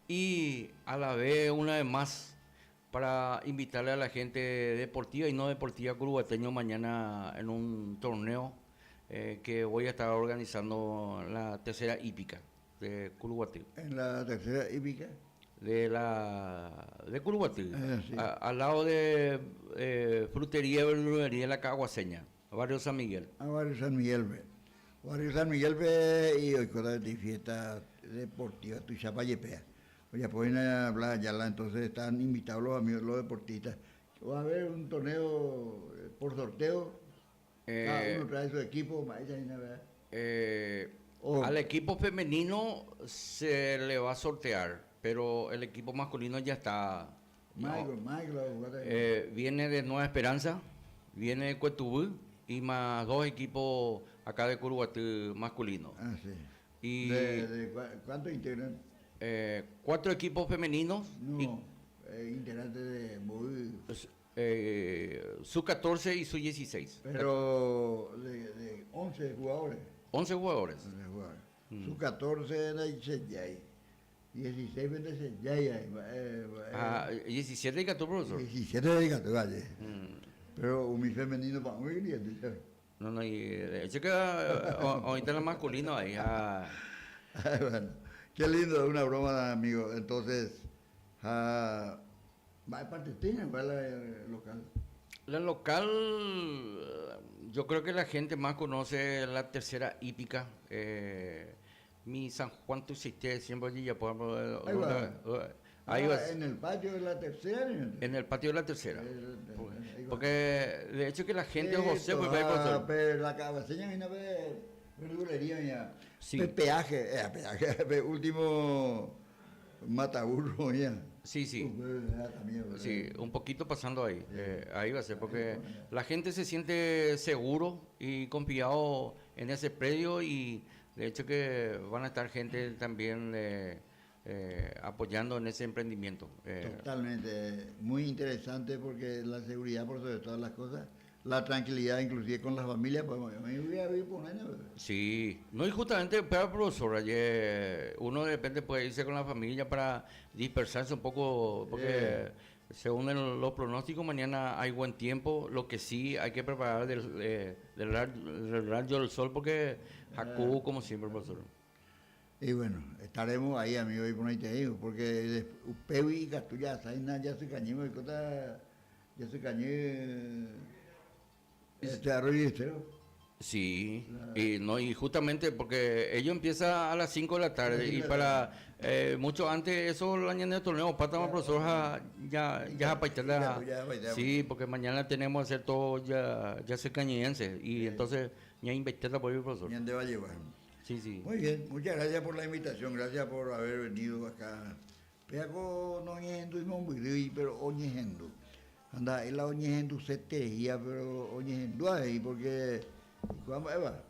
Y a la vez, una vez más, para invitarle a la gente deportiva y no deportiva curuguateño mañana en un torneo eh, que voy a estar organizando la tercera hípica de Curuguatí. ¿En la tercera hípica? De la de Curuguatí, eh, al lado de eh, Frutería Verdulería La Caguaseña, Barrio San Miguel. Ah, Barrio San Miguel, ve. Barrio San Miguel-pe y oikóta peteĩ fiesta deportiva tuichápa jepéa. Ojapo hína Blas Ayala, entonces están invitados los amigos, los deportistas. Va a haber un torneo por sorteo, cada uno trae su equipo, mba'éicha hína, verdad? Al equipo femenino se le va a sortear, pero el equipo masculino ya está. Michael, Michael, la jugada de- Viene de Nueva Esperanza, viene de Cuetubú y más dos equipos acá de Curuguaty masculino. Ah, sí. Y ¿De, de cuánto integran? Cuatro equipos femeninos. No, integrante de mboy. Sub 14 y sub 16. Pero de 11 jugadores. 11 jugadores. 11 jugadores. Sub 14 ndaisejái. 16 ndesejái. Ah, 17 ikatu, profesor. 17 ikatu, valle. Pero umi femenino pa'ũ cliente. No, no, y de hecho que ahorita la masculino ahí. Ah. Bueno, qué lindo, una broma, amigo. Entonces, ah, va parte tiene, va la local. La local, yo creo que la gente más conoce la tercera hípica. Mi San Juan Tuciste, siempre allí ya podemos, Ahí va. ahí Ah, va. En el patio de la tercera, ¿no? En el patio de la tercera. Ahí va. Porque de hecho que la gente José pues, va a ir por Ah, todo. pero la cabaceña viene a ver verdulería, mira. Sí. Peaje, peaje, pe último mataburro, ya. Sí, sí. Uf, también, ¿verdad? Sí, un poquito pasando ahí. Ahí va a ser, porque la gente se siente seguro y confiado en ese predio y de hecho que van a estar gente también apoyando en ese emprendimiento. Totalmente, muy interesante porque la seguridad por sobre todas las cosas, la tranquilidad inclusive con la familia, pues yo me voy a vivir por un año, bebé. Sí, no, y justamente, pero profesor, ayer uno de repente puede irse con la familia para dispersarse un poco, porque según los pronósticos, mañana hay buen tiempo, lo que sí hay que preparar del rayo del sol, porque Jacú, como siempre, profesor. Y bueno, estaremos ahí, amigo, y por ahí te digo, porque de Upevi y Castilla, Zaina, ya se cañó, y cosas, ya se cañó, este arroyo y estero. Sí, y, no, y justamente porque ellos empiezan a las 5 de la tarde A las y 5 de la para, mucho antes eso el año de torneo, pata más profesor, ja, ya, ya ja, pa' echar la Ya, ya, ya, ya. Sí, porque mañana tenemos que hacer todo ya, ya se cañiense y entonces ya invertirla por el profesor. Ya te va a llevar. Sí, sí. Muy bien, muchas gracias por la invitación, gracias por haber venido acá. Peaco no oñejendo y mombirí, pero oñejendo. Anda, él la oñejendo se tejía, pero oñejendo ahí, porque cuando, Eva,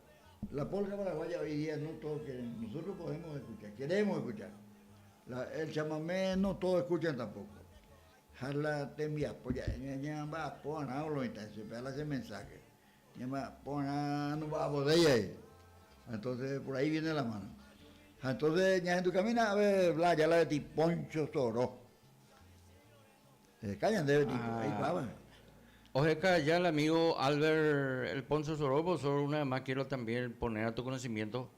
la polca paraguaya hoy día no todos quieren, nosotros podemos escuchar, queremos escuchar. El chamamé no todos escuchan tampoco. Jala te envía, pues ya, ya, ya, va, pon a lo y se pega ese mensaje. Ya va, pon a, no va a botella ahí. Entonces, por ahí viene la mano. Entonces, ya en tu camino, a ver, bla, ya la de ti, Poncho Zoró. Callan, debe tipo, ahí Ah. va, va. Ojeca, ya el amigo Albert, el Poncho Zoró, pues, solo una vez más quiero también poner a tu conocimiento.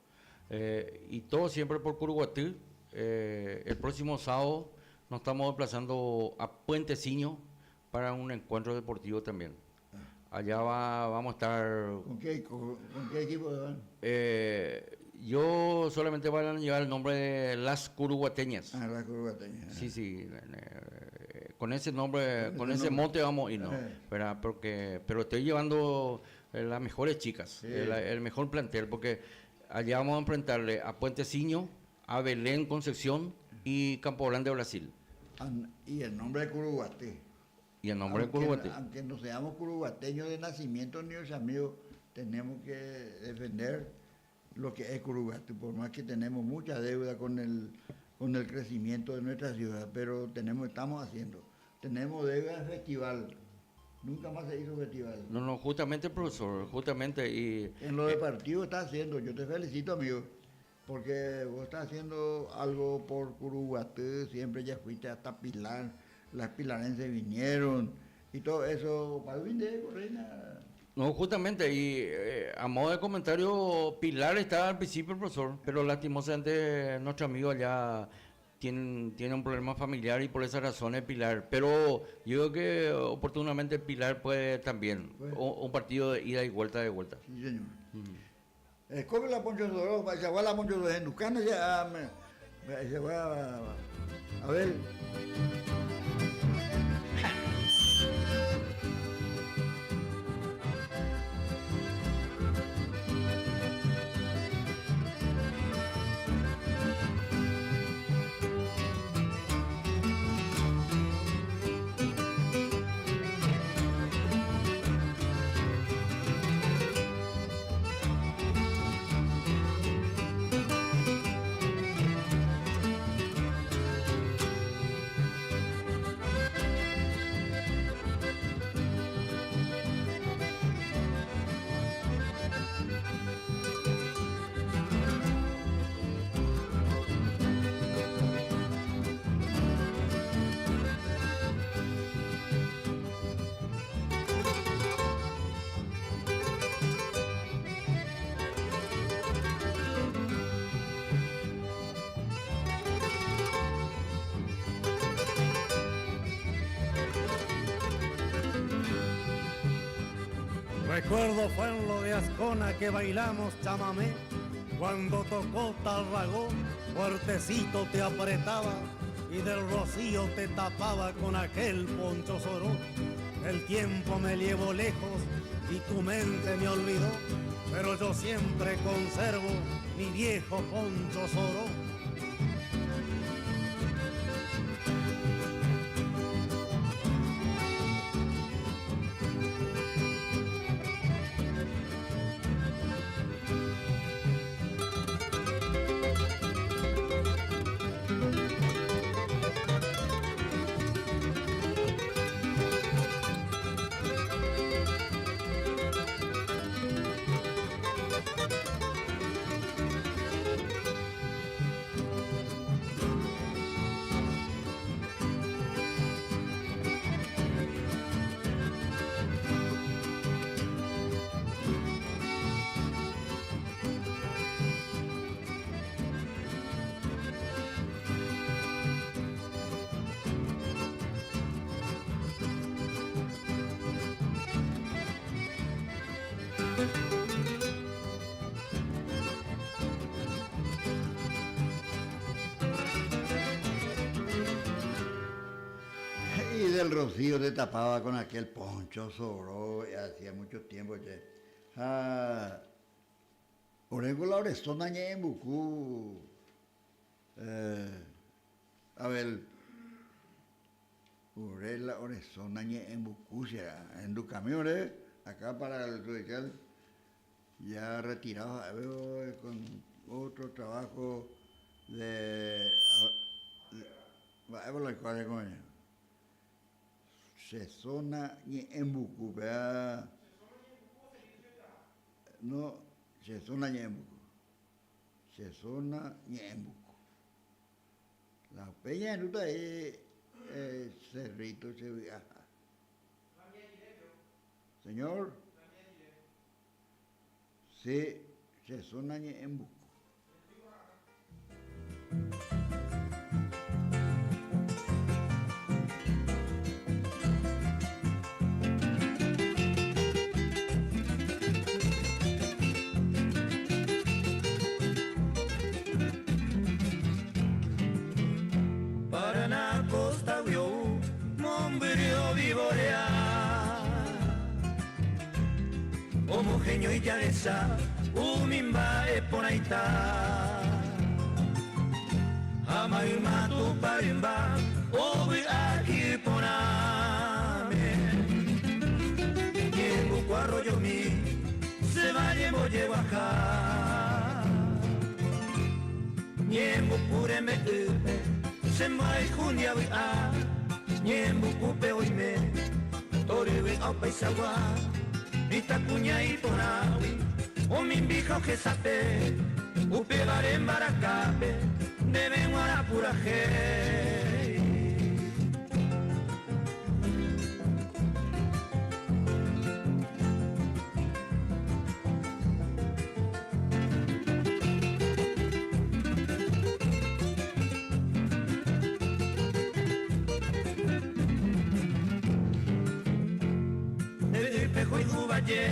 Y todo siempre por Curuguaty. El próximo sábado nos estamos desplazando a Puenteciño para un encuentro deportivo también. Allá vamos a estar... ¿Con qué equipo van? Yo solamente van a llevar el nombre de las Curuguateñas. Ah, las Curuguateñas. Sí, sí. Con ese nombre, Con con ese ese nombre. mote vamos a irnos, ¿verdad? Porque, pero estoy llevando las mejores chicas, el mejor plantel, porque allá vamos a enfrentarle a Puenteciño, a Belén Concepción y Campo Grande, Brasil. Y el nombre de Curuguaty. Y el nombre de Aunque Curuguaty. no seamos curuguateños de nacimiento ni los amigos, tenemos que defender lo que es Curuguaty, por más que tenemos mucha deuda con el crecimiento de nuestra ciudad, pero estamos haciendo. Tenemos deuda de festival. Nunca más se hizo festival. No, no, justamente, profesor, justamente. Y, en lo de partido está haciendo, yo te felicito, amigo, porque vos estás haciendo algo por Curuguaty, siempre ya fuiste hasta Pilar, las pilarenses vinieron y todo eso, para el fin de Correina. No, justamente, y a modo de comentario, Pilar estaba al principio, profesor, pero lastimosamente nuestro amigo allá tiene un problema familiar y por esas razones Pilar, pero yo creo que oportunamente Pilar puede también, un partido de ida y vuelta de vuelta. Sí, señor. Escoge la Poncho Zoró, se va la Poncho Zoró, en Ducana ya, ah, me, me, se va a, a ver. Recuerdo fue en lo de Ascona que bailamos chamamé, cuando tocó Tarragó, fuertecito te apretaba y del rocío te tapaba con aquel poncho soró. El tiempo me llevó lejos y tu mente me olvidó, pero yo siempre conservo mi viejo poncho soró. Y del rocío te tapaba con aquel poncho sobró, y hacía mucho tiempo, che. Ha, oréngo la ore zona ñe'ẽmbuku, eh, Abel, ore la ore zona ñe'ẽmbuku che ahendukami ore acá para el radical ya retirado ha'eve con otro trabajo de, mba'épa la oikuaa che ko'ẽrõ. Che zona ñe'ẽmbuku péva no che zona ñe'ẽmbuku che zona ñe'ẽmbuku la upéi ñahendúta ahí cerrito che vy'aha. Señor. Che che zona ñe'ẽmbuku. Paraná costa-gui ou mombyry ovivorea. Omoheñói jahecha umi mba'e porãita. Ha mayma Tupã rymba ovy'a hi'y porãme. Ñembuku arroyomi che valle mbojeguaha. Ñembuku rembe'ýpe che mborayhu ndiavy'a. Ñembukúpe oime toryvy ha opaichagua, mitãkuña iporãgui omimbíha ohesape, upévare mbarakápe ndéve g̃uarã purahéi. Nde ype hoy'u valle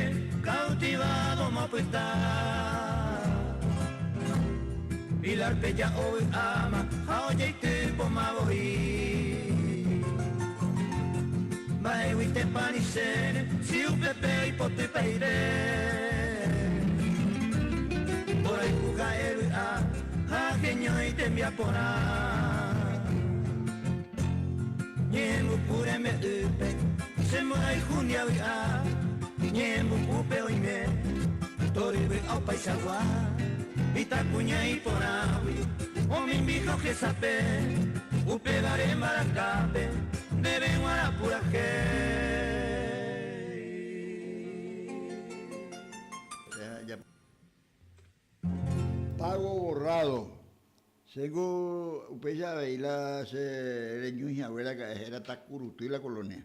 cautivado mopyta. Pilar pe ja ovy'áma ha ojeity poma voi. Mba'égui tepa nichéne si upépe oipotypaire. Mborayhu ha'e vy'a ha heñói tembiaporã. Ñembuku rembe'ýpe che mborayhu ndiavy'a, ñembukúpe oime tory vy'a opaichagua. Mitãkuña iporãgui omimbíha ohesape, upévare mbarakápe ndéve g̃uarã purahéi. Pago borrado. Chéngo upéicha avei la che reñói hague raka'e héra Takuruty la colonia.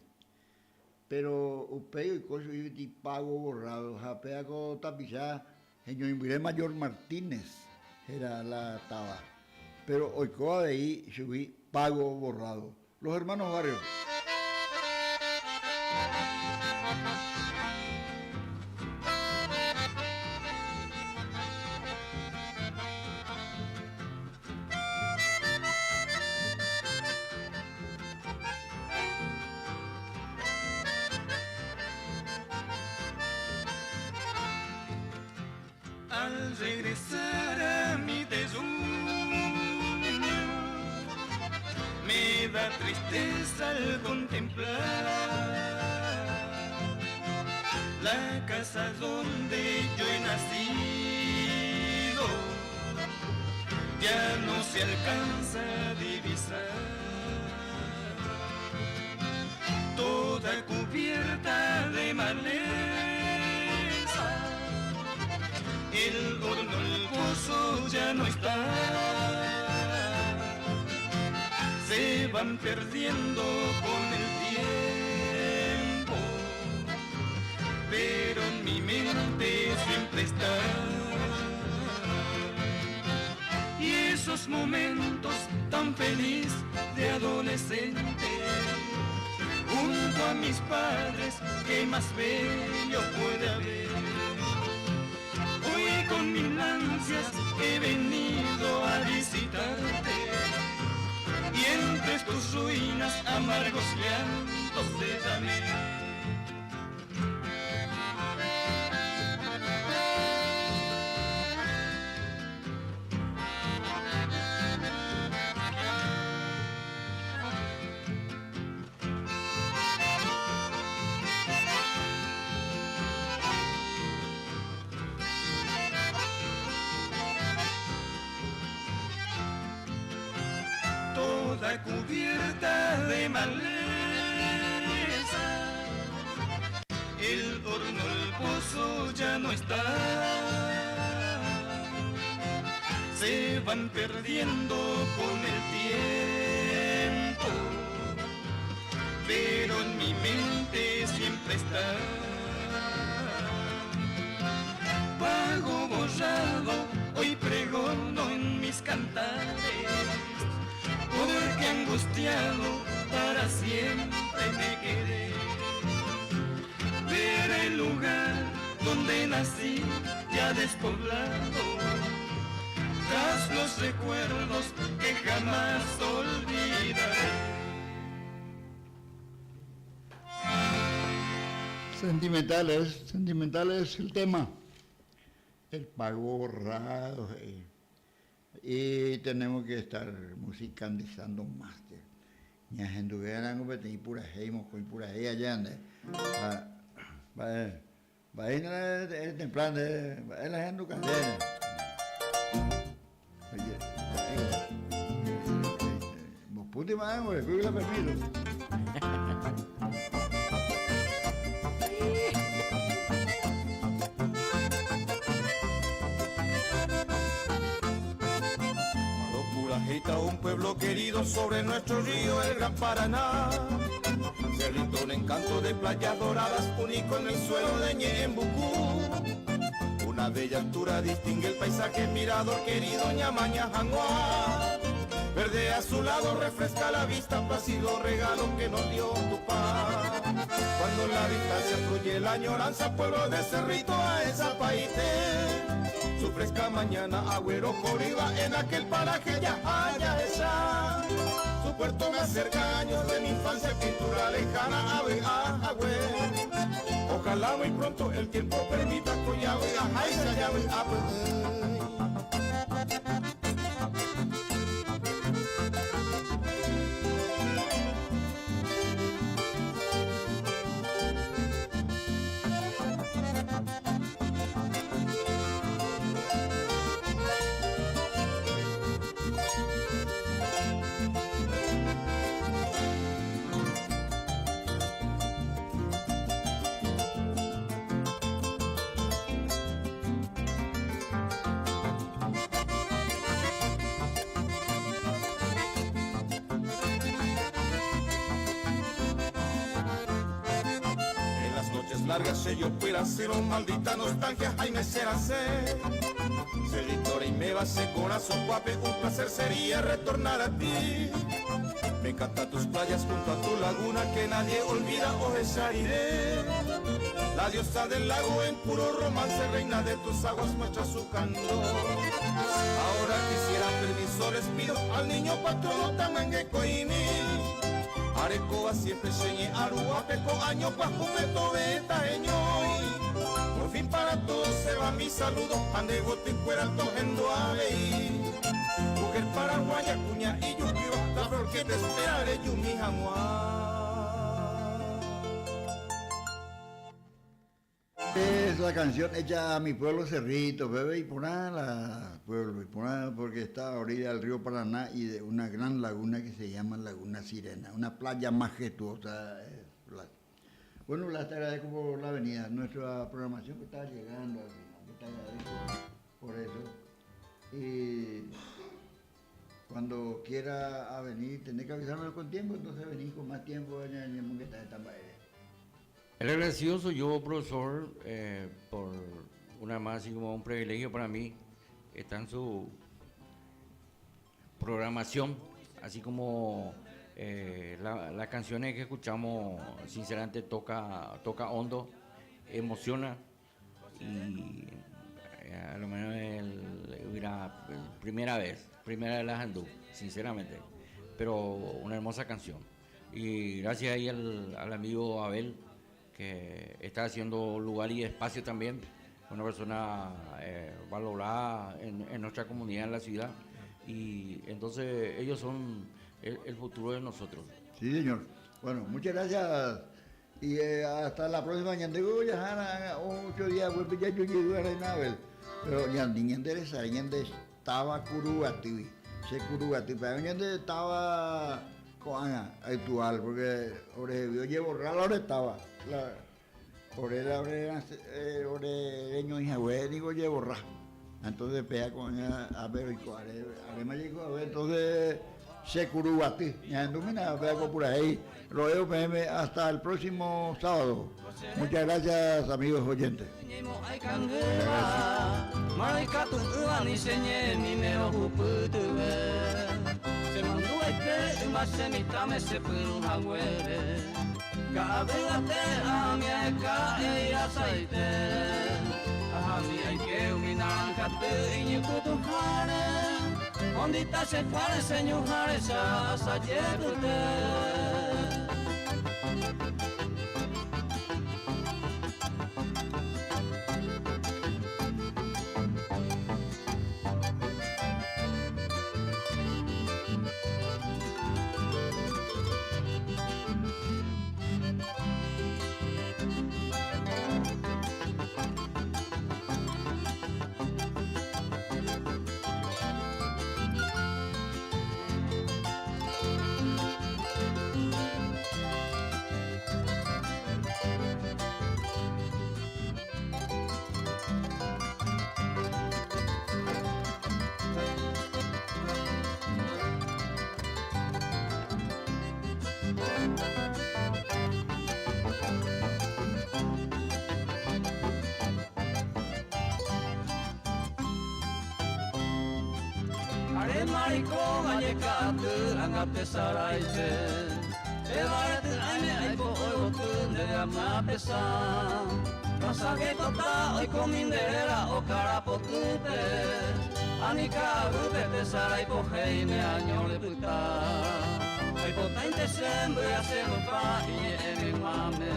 Péro upéi oiko chugui peteĩ pago borrado ha péva ko tapicha heñoimbyre Mayor Martínez héra la táva. Péro oiko avei chugui pago borrado. Los hermanos Barrios. Regresar a mi terruño me da tristeza al contemplar la casa donde yo he nacido, ya no se alcanza a divisar, toda cubierta de maleza, el horno, el pozo ya no está, se van perdiendo con el tiempo, pero en mi mente siempre está. Y esos momentos tan feliz de adolescente, junto a mis padres, que más bello puede haber. Hoy con mil ansias he venido a visitarte, y entre tus ruinas amargos llantos derramé. Toda cubierta de maleza, el horno, el pozo ya no está, se van perdiendo con el tiempo, pero en mi mente siempre está. Pago borrado, hoy pregono en mis cantares, porque angustiado para siempre me quedé. Ver el lugar donde nací ya despoblado, tras los recuerdos que jamás olvidaré. Sentimentales, sentimentales el tema. El pago borrado. Y tenemos que estar musicalizando más. Ñahenduvérango peteĩ purahéi, mokõi purahéi aja nde. Ha mba'e, mba'éina la temprano nde, mba'e la ahenduka ndéve. Oye, mbopúnte ma'ẽngo rekuéi la permiso. Purahéita un pueblo querido sobre nuestro río, el Gran Paraná. Cerrito, un encanto de playas doradas, único en el suelo de Ñeembucú. Una bella altura distingue el paisaje, mirador querido Ñamaña Janguá. Verde a su lado refresca la vista, plácido regalo que nos dio tu paz. Cuando en la distancia fluye la añoranza, pueblo de Cerrito a esa paite. Su fresca mañana, agüero coriba, en aquel paraje ya haya esa. Su puerto me acerca años de mi infancia, pintura lejana, ave, agüe. Ojalá muy pronto el tiempo permita, coñawe, ajá, y sayawe, agüe. En las noches largas si yo fuera ser un maldita nostalgia, Jaime será ser. Cerrito y me base corazón guape, un placer sería retornar a ti. Me encantan tus playas junto a tu laguna que nadie olvida o iré. La diosa del lago en puro romance, reina de tus aguas, muestra su candor. Ahora quisiera permiso, les pido al niño patrono Tamangue Coimi. Areco mandu'a siempre cheñe arúa pe ko año pyahúpe tove taheñói. Por fin para todos se va mi saludo ha nde gotykuéra tohendu avei. Mujer paraguaya kuña ijupýva la flor que te espera rejumi hag̃ua. Es la canción hecha a mi pueblo Cerrito, bebé iporã la pueblo, iporã porque está a orilla del río Paraná y de una gran laguna que se llama Laguna Sirena, una playa majestuosa. Bueno, Blas, te agradezco por la venida, nuestra programación que está llegando al final, yo te agradezco por eso. Y cuando quiera a venir, tenés que avisarme con tiempo, entonces venís con más tiempo en el El agradecido soy yo, profesor, eh, por una más así como un privilegio para mí está en su programación, así como eh, las canciones que escuchamos, sinceramente toca, toca hondo, emociona y eh, a lo menos el, hubiera, primera vez, primera de la Jandú, sinceramente, pero una hermosa canción. Y gracias ahí al, al amigo Abel, que está haciendo lugar y espacio también, una persona eh, valorada en, en nuestra comunidad, en la ciudad, y entonces ellos son el, futuro de nosotros. Sí, señor. Bueno, muchas gracias. Y eh, hasta la próxima. Ñandego ya ocho días, ya yo llego a la Pero ñande ñande ñande estaba Curuguaty. Se Curuguaty, pero ñande estaba ko'ág̃a actual, porque ore llevo raro ore estaba. La, ore la ore eh, ore reñoihague digo llevo ra. Entonces pea ko'ág̃a a ver are are ma llegó a ver entonces se Curuguaty. Ñandumina pea ko purahéi. Ro'eo peẽme hasta el próximo sábado. Muchas gracias amigos oyentes. Are mariko galleka'aty ãngatesaraipe Pevarety aime aipo oivoty nde amapesa Rasagepota oikomi nde réra okarapotýpe Anika'aguýpe tesaraipohéi ne año repyta Aipotáinte che mbyasẽrupa iñe'ẽmeguáme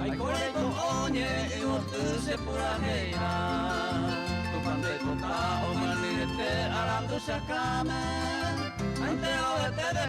Aikóreiko oñe'ẽ yvoty che purahéirã Tupã ndeipota omyatyrete arandu che akãme.